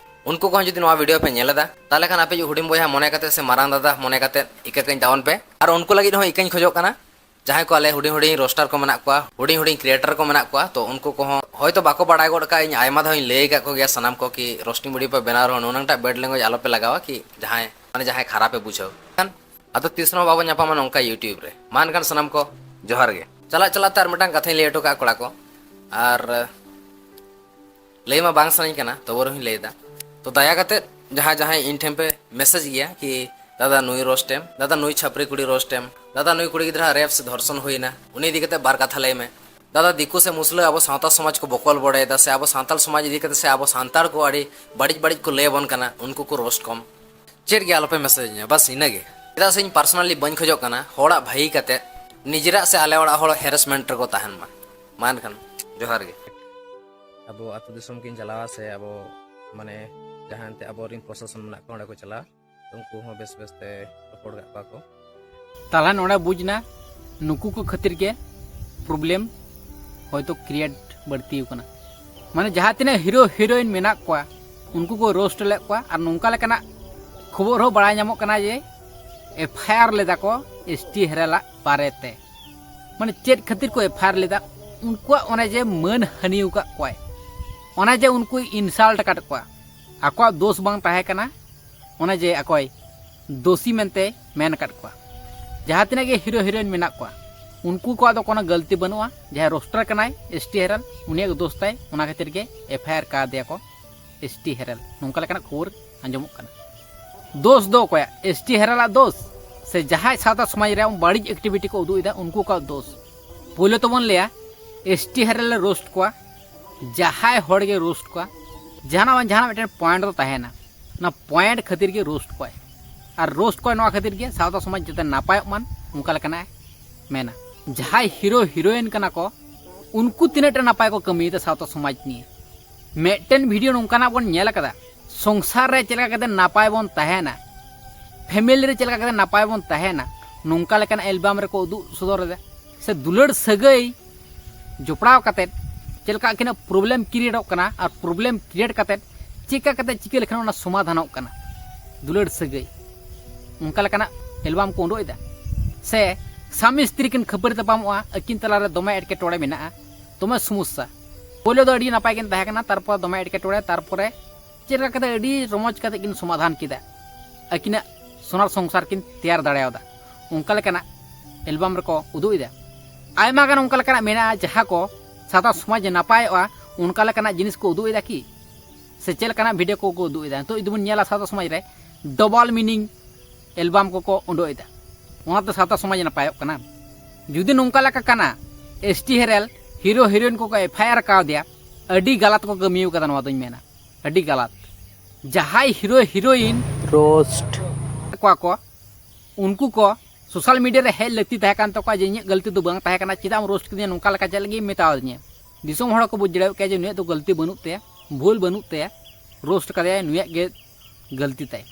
ᱩᱱᱠᱩ ᱠᱚᱦᱚᱸ ᱡᱩᱫᱤ ᱱᱚᱣᱟ ᱵᱷᱤᱰᱤᱭᱳ ᱯᱮ ᱧᱮᱞ ᱮᱫᱟ, ᱛᱟᱦᱚᱞᱮ ᱠᱷᱟᱱ ᱟᱯᱮ ᱦᱩᱰᱤᱧ ᱵᱚᱭᱦᱟ ᱢᱚᱱᱮ ᱠᱟᱛᱮ ᱥᱮ ᱢᱟᱨᱟᱝ ᱫᱟᱫᱟ ᱢᱚᱱᱮ ᱠᱟᱛᱮ ᱤᱠᱟᱹ ᱠᱟᱹᱧ ᱛᱟᱵᱚᱱ ᱯᱮ᱾ ᱟᱨ ᱩᱱᱠᱩ ᱞᱟᱹᱜᱤᱫ ᱦᱚᱸ ᱤᱠᱟᱹᱧ ᱠᱷᱚᱡᱚᱜ ᱠᱟᱱᱟ, ᱡᱟᱦᱟᱸᱭ ᱠᱚ ᱟᱞᱮ ᱦᱩᱰᱤᱧ ᱦᱩᱰᱤᱧ ᱨᱳᱥᱴᱟᱨ ᱠᱚ ᱢᱮᱱᱟᱜ ᱠᱚᱣᱟ, ᱦᱩᱰᱤᱧ ᱦᱩᱰᱤᱧ ᱠᱨᱤᱭᱮᱴᱟᱨ ᱠᱚ ᱢᱮᱱᱟᱜ ᱠᱚᱣᱟ, ᱛᱚ ᱩᱱᱠᱩ ᱠᱚᱦᱚᱸ ᱦᱚᱭᱛᱳ ᱵᱟᱠᱚ ᱵᱟᱲᱟᱭ ᱜᱚᱫ ᱠᱟᱜᱼᱟ᱾ ᱤᱧ ᱟᱭᱢᱟ ᱫᱷᱟᱣ ᱤᱧ ᱞᱟᱹᱭ ᱟᱠᱟᱫ ᱠᱚᱜᱮᱭᱟ ᱥᱟᱱᱟᱢ ᱠᱚ ᱠᱤ ᱨᱳᱥᱴᱤᱝ ᱵᱷᱤᱰᱤᱭᱳ ᱯᱮ ᱵᱮᱱᱟᱣ ᱨᱮᱦᱚᱸ ᱱᱩᱱᱟᱹᱝᱴᱟᱜ bad language ᱟᱞᱚᱯᱮ ᱞᱟᱜᱟᱣᱟ ᱠᱤ ᱡᱟᱦᱟᱸᱭ ᱢᱟᱱᱮ ᱡᱟᱦᱟᱸᱭ ᱠᱷᱟᱨᱟᱯ ᱮ ᱵᱩᱡᱷᱟᱹᱣ᱾ ᱠᱷᱟᱱ ᱟᱫᱚ ᱛᱤᱥ ᱨᱮᱦᱚᱸ ᱵᱟᱵᱚᱱ ᱧᱟᱯᱟᱢᱟ ᱱᱚᱝᱠᱟ YouTube ᱨᱮ᱾ ᱢᱟ ᱮᱱᱠᱷᱟᱱ ᱥᱟᱱᱟᱢ ᱠᱚ ᱡᱚᱦᱟᱨ ᱜᱮ᱾ ᱪᱟᱞᱟᱜ ᱪᱟᱞᱟᱜ ᱛᱮ ᱟᱨ ᱢᱤᱫᱴᱟᱝ ᱠᱟᱛᱷᱟᱧ ᱞᱟᱹᱭ ᱦᱚᱴᱚ ᱠᱟᱜᱼᱟ ᱠᱚᱲᱟ ᱠᱚ, ᱟᱨ ᱞᱟᱹᱭ ᱢᱟ ᱵᱟᱝ ᱥᱟᱱᱟᱧ ᱠᱟᱱᱟ, ᱛᱚᱵᱩ ᱨᱮᱦᱚᱸᱧ ᱞᱟᱹᱭ ᱮᱫᱟ᱾ ᱛᱚ ᱫᱟᱭᱟ ᱠᱟᱛᱮ ᱡᱟᱦᱟᱸᱭ ᱡᱟᱦᱟᱸᱭ ᱤᱧ ᱴᱷᱮᱱ ᱯᱮ ᱢᱮᱥᱮᱡᱽ ᱜᱮᱭᱟ ᱠᱤ ᱫᱟᱫᱟ ᱱᱩᱭ ᱨᱳᱥᱴ ᱮᱢ, ᱫᱟᱫᱟ ᱱᱩᱭ ᱪᱷᱟᱯᱨᱤ ᱠᱩᱲᱤ ᱨᱳᱥᱴ ᱮᱢ, ᱫᱟᱫᱟ ᱱᱩᱭ ᱠᱩᱲᱤ ᱜᱤᱫᱽᱨᱟᱹ ᱨᱮᱯ ᱥᱮ ᱫᱷᱚᱨᱥᱚᱱ ᱦᱩᱭᱱᱟ, ᱩᱱᱤ ᱤᱫᱤ ᱠᱟᱛᱮ ᱵᱟᱨ ᱠᱟᱛᱷᱟ ᱞᱟᱹᱭ ᱢᱮ, ᱫᱟᱫᱟ ᱫᱤᱠᱩ ᱥᱮ ᱢᱩᱥᱞᱟᱹ ᱟᱵᱚ ᱥᱟᱶᱛᱟ ᱥᱚᱢᱟᱡᱽ ᱠᱚ ᱵᱚᱠᱚᱞ ᱵᱚᱰᱮᱭᱮᱫᱟ ᱥᱮ ᱟᱵᱚ ᱥᱟᱱᱛᱟᱲ ᱥᱚᱢᱟᱡᱽ ᱤᱫᱤ ᱠᱟᱛᱮ ᱥᱮ ᱟᱵᱚ ᱥᱟᱱᱛᱟᱲ ᱠᱚ ᱟᱹᱰᱤ ᱵᱟᱹᱲᱤᱡ ᱵᱟᱹᱲᱤᱡ ᱠᱚ ᱞᱟᱹᱭ ᱟᱵᱚᱱ ᱠᱟᱱᱟ, ᱩᱱᱠᱩ ᱠᱚ ᱨᱳᱥᱴ ᱠᱚᱢ᱾ ᱪᱮᱫ ᱜᱮ ᱟᱞᱚᱯᱮ ᱢᱮᱥᱮᱡᱽ ᱤᱧᱟ, ᱵᱟᱥ ᱤᱱᱟᱹᱜᱮ᱾ ᱪᱮᱫᱟᱜ ᱥᱮ ᱤᱧ personally ᱵᱟᱹᱧ ᱠᱷᱚᱡᱚᱜ ᱠᱟᱱᱟ ᱦᱚᱲᱟᱜ ᱵᱷᱟᱹᱜᱤ ᱠᱟᱛᱮ ᱱᱤᱡᱮᱨᱟᱜ ᱥᱮ ᱟᱞᱮ ᱚᱲᱟᱜ ᱦᱚᱲ harassment ᱨᱮᱠᱚ ᱛᱟᱦᱮᱱ ᱢᱟ᱾ ᱢᱟ ᱮᱱᱠᱷᱟᱱ ᱡᱚᱦᱟᱨ ᱜᱮ᱾ ᱟᱵᱚ ᱟᱹᱛᱩ ᱫᱤᱥᱚᱢ ᱠᱤᱱ ᱪᱟᱞᱟᱣᱟ ᱥᱮ ᱟᱵᱚ ᱢᱟᱱᱮ ᱡᱟᱦᱟᱸ ᱮᱱᱛᱮ ᱟᱵᱚᱨᱮᱱ ᱯᱨᱚᱥᱟᱥᱚᱱ ᱢᱮᱱᱟᱜ ᱠᱚᱣᱟ ᱚᱸᱰᱮ ᱠᱚ ᱪᱟᱞᱟᱜᱼᱟ, ᱩᱱᱠᱩ ᱦᱚᱸ ᱵᱮᱥ ᱵᱮᱥᱛᱮ ᱨᱚᱲ ᱠᱟᱜ ᱠᱚᱣᱟ ᱠᱚ᱾ ᱛᱟᱦᱞᱮ ᱱᱚᱰᱮ ᱵᱩᱡᱽ ᱮᱱᱟ, ᱱᱩᱠᱩ ᱠᱚ ᱠᱷᱟᱹᱛᱤᱨ ᱜᱮ ᱯᱨᱚᱵᱞᱮᱢ ᱦᱚᱭᱛᱳ ᱠᱨᱤᱭᱮᱴ ᱵᱟᱹᱲᱛᱤ ᱟᱠᱟᱱᱟ᱾ ᱢᱟᱱᱮ ᱡᱟᱦᱟᱸ ᱛᱤᱱᱟᱹᱜ ᱦᱤᱨᱳ ᱦᱤᱨᱳᱭᱤᱱ ᱢᱮᱱᱟᱜ ᱠᱚᱣᱟ, ᱩᱱᱠᱩ ᱠᱚ ᱨᱳᱥᱴ ᱞᱮᱫ ᱠᱚᱣᱟ, ᱟᱨ ᱱᱚᱝᱠᱟ ᱞᱮᱠᱟᱱᱟᱜ ᱠᱷᱚᱵᱚᱨ ᱦᱚᱸ ᱵᱟᱲᱟᱭ ᱧᱟᱢᱚᱜ ᱠᱟᱱᱟ ᱡᱮ ᱮᱯᱷ ᱟᱭ ᱟᱨ ᱞᱮᱫᱟ ᱠᱚ ᱮᱥ ᱴᱤ ᱦᱮᱨᱮᱞᱟᱜ ᱵᱟᱨᱮᱛᱮ᱾ ᱢᱟᱱᱮ ᱪᱮᱫ ᱠᱷᱟᱹᱛᱤᱨ ᱠᱚ ᱮᱯᱷ ᱟᱭ ᱟᱨ ᱞᱮᱫᱟ? ᱩᱱᱠᱩᱣᱟᱜ ᱚᱱᱮ ᱡᱮ ᱢᱟᱹᱱ ᱦᱟᱹᱱᱤ ᱟᱠᱟᱫ ᱠᱚᱣᱟᱭ, ᱚᱱᱮ ᱡᱮ ᱩᱱᱠᱩᱭ ᱤᱱᱥᱟᱞᱴ ᱟᱠᱟᱫ ᱠᱚᱣᱟ, ᱟᱠᱚᱣᱟᱜ ᱫᱳᱥ ᱵᱟᱝ ᱛᱟᱦᱮᱸ ᱠᱟᱱᱟ, ᱚᱱᱮ ᱡᱮ ᱟᱠᱚᱭ ᱫᱳᱥᱤ ᱢᱮᱱᱛᱮ ᱢᱮᱱ ᱟᱠᱟᱫ ᱠᱚᱣᱟ᱾ ᱡᱟᱦᱟᱸ ᱛᱤᱱᱟᱹᱜ ᱜᱮ ᱦᱤᱨᱳ ᱦᱤᱨᱳᱭᱤᱱ ᱢᱮᱱᱟᱜ ᱠᱚᱣᱟ, ᱩᱱᱠᱩ ᱠᱚᱣᱟᱜ ᱫᱚ ᱠᱳᱱᱳ ᱜᱟᱹᱞᱛᱤ ᱵᱟᱹᱱᱩᱜᱼᱟ᱾ ᱡᱟᱦᱟᱸᱭ ᱨᱳᱥᱴᱟᱨ ᱠᱟᱱᱟᱭ ᱮᱥ ᱴᱤ ᱦᱮᱨᱮᱞ, ᱩᱱᱤᱭᱟᱜ ᱜᱮ ᱫᱳᱥ ᱛᱟᱭ, ᱚᱱᱟ ᱠᱷᱟᱹᱛᱤᱨ ᱜᱮ ᱮᱯᱷ ᱟᱭ ᱟᱨ ᱠᱟᱫᱮᱭᱟ ᱠᱚ ᱮᱥ ᱴᱤ ᱦᱮᱨᱮᱞ, ᱱᱚᱝᱠᱟ ᱞᱮᱠᱟᱱᱟᱜ ᱠᱷᱚᱵᱚᱨ ᱟᱸᱡᱚᱢᱚᱜ ᱠᱟᱱᱟ᱾ ᱫᱳᱥ ᱫᱚ ᱚᱠᱚᱭᱟᱜ? ᱮᱥ ᱴᱤ ᱦᱮᱨᱮᱞᱟᱜ ᱫᱳᱥ, ᱥᱮ ᱡᱟᱦᱟᱸᱭ ᱥᱟᱶᱛᱟ ᱥᱚᱢᱟᱡᱽ ᱨᱮ ᱵᱟᱹᱲᱤᱡ ᱮᱠᱴᱤᱵᱷᱤᱴᱤ ᱠᱚ ᱩᱫᱩᱜ ᱮᱫᱟ, ᱩᱱᱠᱩ ᱠᱚᱣᱟᱜ ᱫᱳᱥ? ᱯᱳᱭᱞᱳ ᱛᱮᱵᱚᱱ ᱞᱟᱹᱭᱟ, ᱮᱥ ᱴᱤ ᱦᱮᱨᱮᱞ ᱞᱮ ᱨᱳᱥᱴ ᱠᱚᱣᱟ, ᱡᱟᱦᱟᱸᱭ ᱦᱚᱲ ᱜᱮ ᱨᱳᱥᱴ ᱠᱚᱣᱟ, ᱡᱟᱦᱟᱱᱟᱜ ᱵᱟᱝ ᱡᱟᱦᱟᱱᱟᱜ ᱢᱤᱫᱴᱮᱱ ᱯᱚᱭᱮᱱᱴ ᱫᱚ ᱛᱟᱦᱮᱱᱟ, ᱚᱱᱟ ᱯᱚᱭᱮᱱᱴ ᱠᱷᱟᱹᱛᱤᱨ ᱜᱮ ᱨᱳᱥᱴ ᱠᱚᱣᱟᱭ᱾ ᱟᱨ ᱨᱳᱥᱴ ᱠᱚᱣᱟᱭ ᱱᱚᱣᱟ ᱠᱷᱟᱹᱛᱤᱨ ᱜᱮ ᱥᱟᱶᱛᱟ ᱥᱚᱢᱟᱡᱽ ᱡᱟᱛᱮ ᱱᱟᱯᱟᱭᱚᱜ ᱢᱟᱱ, ᱚᱱᱠᱟ ᱞᱮᱠᱟᱱᱟᱜ ᱮ ᱢᱮᱱᱟ᱾ ᱡᱟᱦᱟᱸᱭ ᱦᱤᱨᱳ ᱦᱤᱨᱳᱭᱤᱱ ᱠᱟᱱᱟ ᱠᱚ, ᱩᱱᱠᱩ ᱛᱤᱱᱟᱹᱜ ᱴᱟ ᱱᱟᱯᱟᱭ ᱠᱚ ᱠᱟᱹᱢᱤᱭᱮᱫᱟ ᱥᱟᱶᱛᱟ ᱥᱚᱢᱟᱡᱽ ᱱᱤᱭᱮ? ᱢᱤᱫᱴᱮᱱ ᱵᱷᱤᱰᱤᱭᱳ ᱱᱚᱝᱠᱟᱱᱟᱜ ᱵᱚᱱ ᱧᱮᱞ ᱟᱠᱟᱫᱟ, ᱥᱚᱝᱥᱟᱨ ᱨᱮ ᱪᱮᱫ ᱞᱮᱠᱟ ᱠᱟᱛᱮ ᱱᱟᱯᱟᱭ ᱵᱚᱱ ᱛᱟᱦᱮᱱᱟ, ᱯᱷᱮᱢᱮᱞᱤ ᱨᱮ ᱪᱮᱫ ᱞᱮᱠᱟ ᱠᱟᱛᱮ ᱱᱟᱯᱟᱭ ᱵᱚᱱ ᱛᱟᱦᱮᱱᱟ, ᱱᱚᱝᱠᱟ ᱞᱮᱠᱟᱱ ᱮᱞᱵᱟᱢ ᱨᱮᱠᱚ ᱩᱫᱩᱜ ᱥᱚᱫᱚᱨ ᱮᱫᱟ᱾ ᱥᱮ ᱫᱩᱞᱟᱹᱲ ᱥᱟᱹᱜᱟᱹᱭ ᱡᱚᱯᱲᱟᱣ ᱠᱟᱛᱮ ᱪᱮᱫ ᱞᱮᱠᱟ ᱟᱹᱠᱤᱱᱟᱜ ᱯᱨᱚᱵᱞᱮᱢ ᱠᱨᱤᱭᱮᱴᱚᱜ ᱠᱟᱱᱟ, ᱟᱨ ᱯᱨᱚᱵᱞᱮᱢ ᱠᱨᱤᱭᱮᱴ ᱠᱟᱛᱮ ᱪᱤᱠᱟ ᱠᱟᱛᱮ ᱪᱤᱠᱟᱹ ᱞᱮᱠᱷᱟᱱ ᱚᱱᱟ ᱥᱚᱢᱟᱫᱷᱟᱱᱚᱜ ᱠᱟᱱᱟ ᱫᱩᱞᱟᱹᱲ ᱥᱟᱹᱜᱟᱹᱭ, ᱚᱱᱠᱟ ᱞᱮᱠᱟᱱᱟᱜ ᱮᱞᱵᱟᱢ ᱠᱚ ᱩᱰᱩᱠ ᱮᱫᱟ᱾ ᱥᱮ ᱥᱟᱢᱤ ᱥᱛᱨᱤ ᱠᱤᱱ ᱠᱷᱟᱹᱯᱟᱹᱨᱤ ᱛᱟᱯᱟᱢᱚᱜᱼᱟ, ᱟᱹᱠᱤᱱ ᱛᱟᱞᱟᱨᱮ ᱫᱚᱢᱮ ᱮᱴᱠᱮᱴᱚᱬᱮ ᱢᱮᱱᱟᱜᱼᱟ, ᱫᱚᱢᱮ ᱥᱚᱢᱚᱥᱥᱟ᱾ ᱯᱳᱭᱞᱳ ᱫᱚ ᱟᱹᱰᱤ ᱱᱟᱯᱟᱭ ᱠᱤᱱ ᱛᱟᱦᱮᱸ ᱠᱟᱱᱟ, ᱛᱟᱨᱯᱚᱨ ᱫᱚᱢᱮ ᱮᱴᱠᱮᱴᱚᱬᱮ, ᱛᱟᱨᱯᱚᱨᱮ ᱪᱮᱫ ᱞᱮᱠᱟ ᱠᱟᱛᱮ ᱟᱹᱰᱤ ᱨᱚᱢᱚᱡᱽ ᱠᱟᱛᱮ ᱠᱤᱱ ᱥᱚᱢᱟᱫᱷᱟᱱ ᱠᱮᱫᱟ, ᱟᱹᱠᱤᱱᱟᱜ ᱥᱚᱱᱟᱨ ᱥᱚᱝᱥᱟᱨ ᱠᱤᱱ ᱛᱮᱭᱟᱨ ᱫᱟᱲᱮᱭᱟᱫᱟ, ᱚᱱᱠᱟ ᱞᱮᱠᱟᱱᱟᱜ ᱮᱞᱵᱟᱢ ᱨᱮᱠᱚ ᱩᱫᱩᱜ ᱮᱫᱟ᱾ ᱟᱭᱢᱟ ᱜᱟᱱ ᱚᱱᱠᱟ ᱞᱮᱠᱟᱱᱟᱜ ᱢᱮᱱᱟᱜᱼᱟ, ᱡᱟᱦᱟᱸ ᱠᱚ ᱥᱟᱶᱛᱟ ᱥᱚᱢᱟᱡᱽ ᱱᱟᱯᱟᱭᱚᱜᱼᱟ, ᱚᱱᱠᱟ ᱞᱮᱠᱟᱱᱟᱜ ᱡᱤᱱᱤᱥ ᱠᱚ ᱩᱫᱩᱜ ᱮᱫᱟ ᱠᱤ? ᱥᱮ ᱪᱮᱫ ᱞᱮᱠᱟᱱᱟᱜ ᱵᱷᱤᱰᱤᱭᱳ ᱠᱚᱠᱚ ᱩᱫᱩᱜ ᱮᱫᱟ? ᱱᱤᱛᱚᱜ ᱡᱩᱫᱤ ᱵᱚᱱ ᱧᱮᱞᱟ, ᱥᱟᱶᱛᱟ ᱥᱚᱢᱟᱡᱽ ᱨᱮ ᱰᱚᱵᱚᱞ ᱢᱤᱱᱤᱝ ᱮᱞᱵᱟᱢ ᱠᱚᱠᱚ ᱩᱰᱩᱠ ᱮᱫᱟ, ᱚᱱᱟᱛᱮ ᱥᱟᱶᱛᱟ ᱥᱚᱢᱟᱡᱽ ᱱᱟᱯᱟᱭᱚᱜ ᱠᱟᱱᱟ? ᱡᱩᱫᱤ ᱱᱚᱝᱠᱟ ᱞᱮᱠᱟ ᱠᱟᱱᱟ, ᱮᱥ ᱴᱤ ᱦᱮᱨᱮᱞ ᱦᱤᱨᱳ ᱦᱤᱨᱳᱭᱤᱱ ᱠᱚᱠᱚ ᱮᱯᱷ ᱟᱭ ᱟᱨ ᱠᱟᱣᱫᱮᱭᱟ, ᱟᱹᱰᱤ ᱜᱟᱞᱟᱛ ᱠᱚ ᱠᱟᱹᱢᱤ ᱟᱠᱟᱫᱟ, ᱱᱚᱣᱟ ᱫᱚᱧ ᱢᱮᱱᱟ, ᱟᱹᱰᱤ ᱜᱟᱞᱟᱛ᱾ ᱡᱟᱦᱟᱸᱭ ᱦᱤᱨᱳ ᱦᱤᱨᱳᱭᱤᱱ ᱨᱳᱥᱴ ᱠᱚᱣᱟ ᱠᱚ, ᱩᱱᱠᱩ ᱠᱚ ᱥᱳᱥᱟᱞ ᱢᱤᱰᱤᱭᱟ ᱨᱮ ᱦᱮᱡ ᱞᱟᱹᱠᱛᱤ ᱛᱟᱦᱮᱸ ᱠᱟᱱ ᱛᱟᱠᱚᱣᱟ ᱡᱮ ᱤᱧᱟᱹᱜ ᱜᱟᱹᱞᱛᱤ ᱫᱚ ᱵᱟᱝ ᱛᱟᱦᱮᱸ ᱠᱟᱱᱟ, ᱪᱮᱫᱟᱜ ᱮᱢ ᱨᱳᱥᱴ ᱠᱤᱫᱤᱧᱟ, ᱱᱚᱝᱠᱟ ᱞᱮᱠᱟ ᱪᱮᱫ ᱞᱟᱹᱜᱤᱫ ᱮᱢ ᱢᱮᱛᱟᱣ ᱫᱤᱧᱟ? ᱫᱤᱥᱚᱢ ᱦᱚᱲ ᱦᱚᱸᱠᱚ ᱵᱩᱡᱽ ᱫᱟᱲᱮᱭᱟᱜ ᱠᱮᱭᱟ ᱡᱮ ᱱᱩᱭᱟᱜ ᱫᱚ ᱜᱟᱹᱞᱛᱤ ᱵᱟᱹᱱᱩᱜ ᱛᱟᱭᱟ, ᱵᱷᱩᱞ ᱵᱟᱹᱱᱩᱜ ᱛᱟᱭᱟ, ᱨᱳᱥᱴ ᱠᱟᱫᱮᱭᱟᱭ, ᱱᱩᱭᱟᱜ ᱜᱮ ᱜᱟᱹᱞᱛᱤ ᱛᱟᱭ,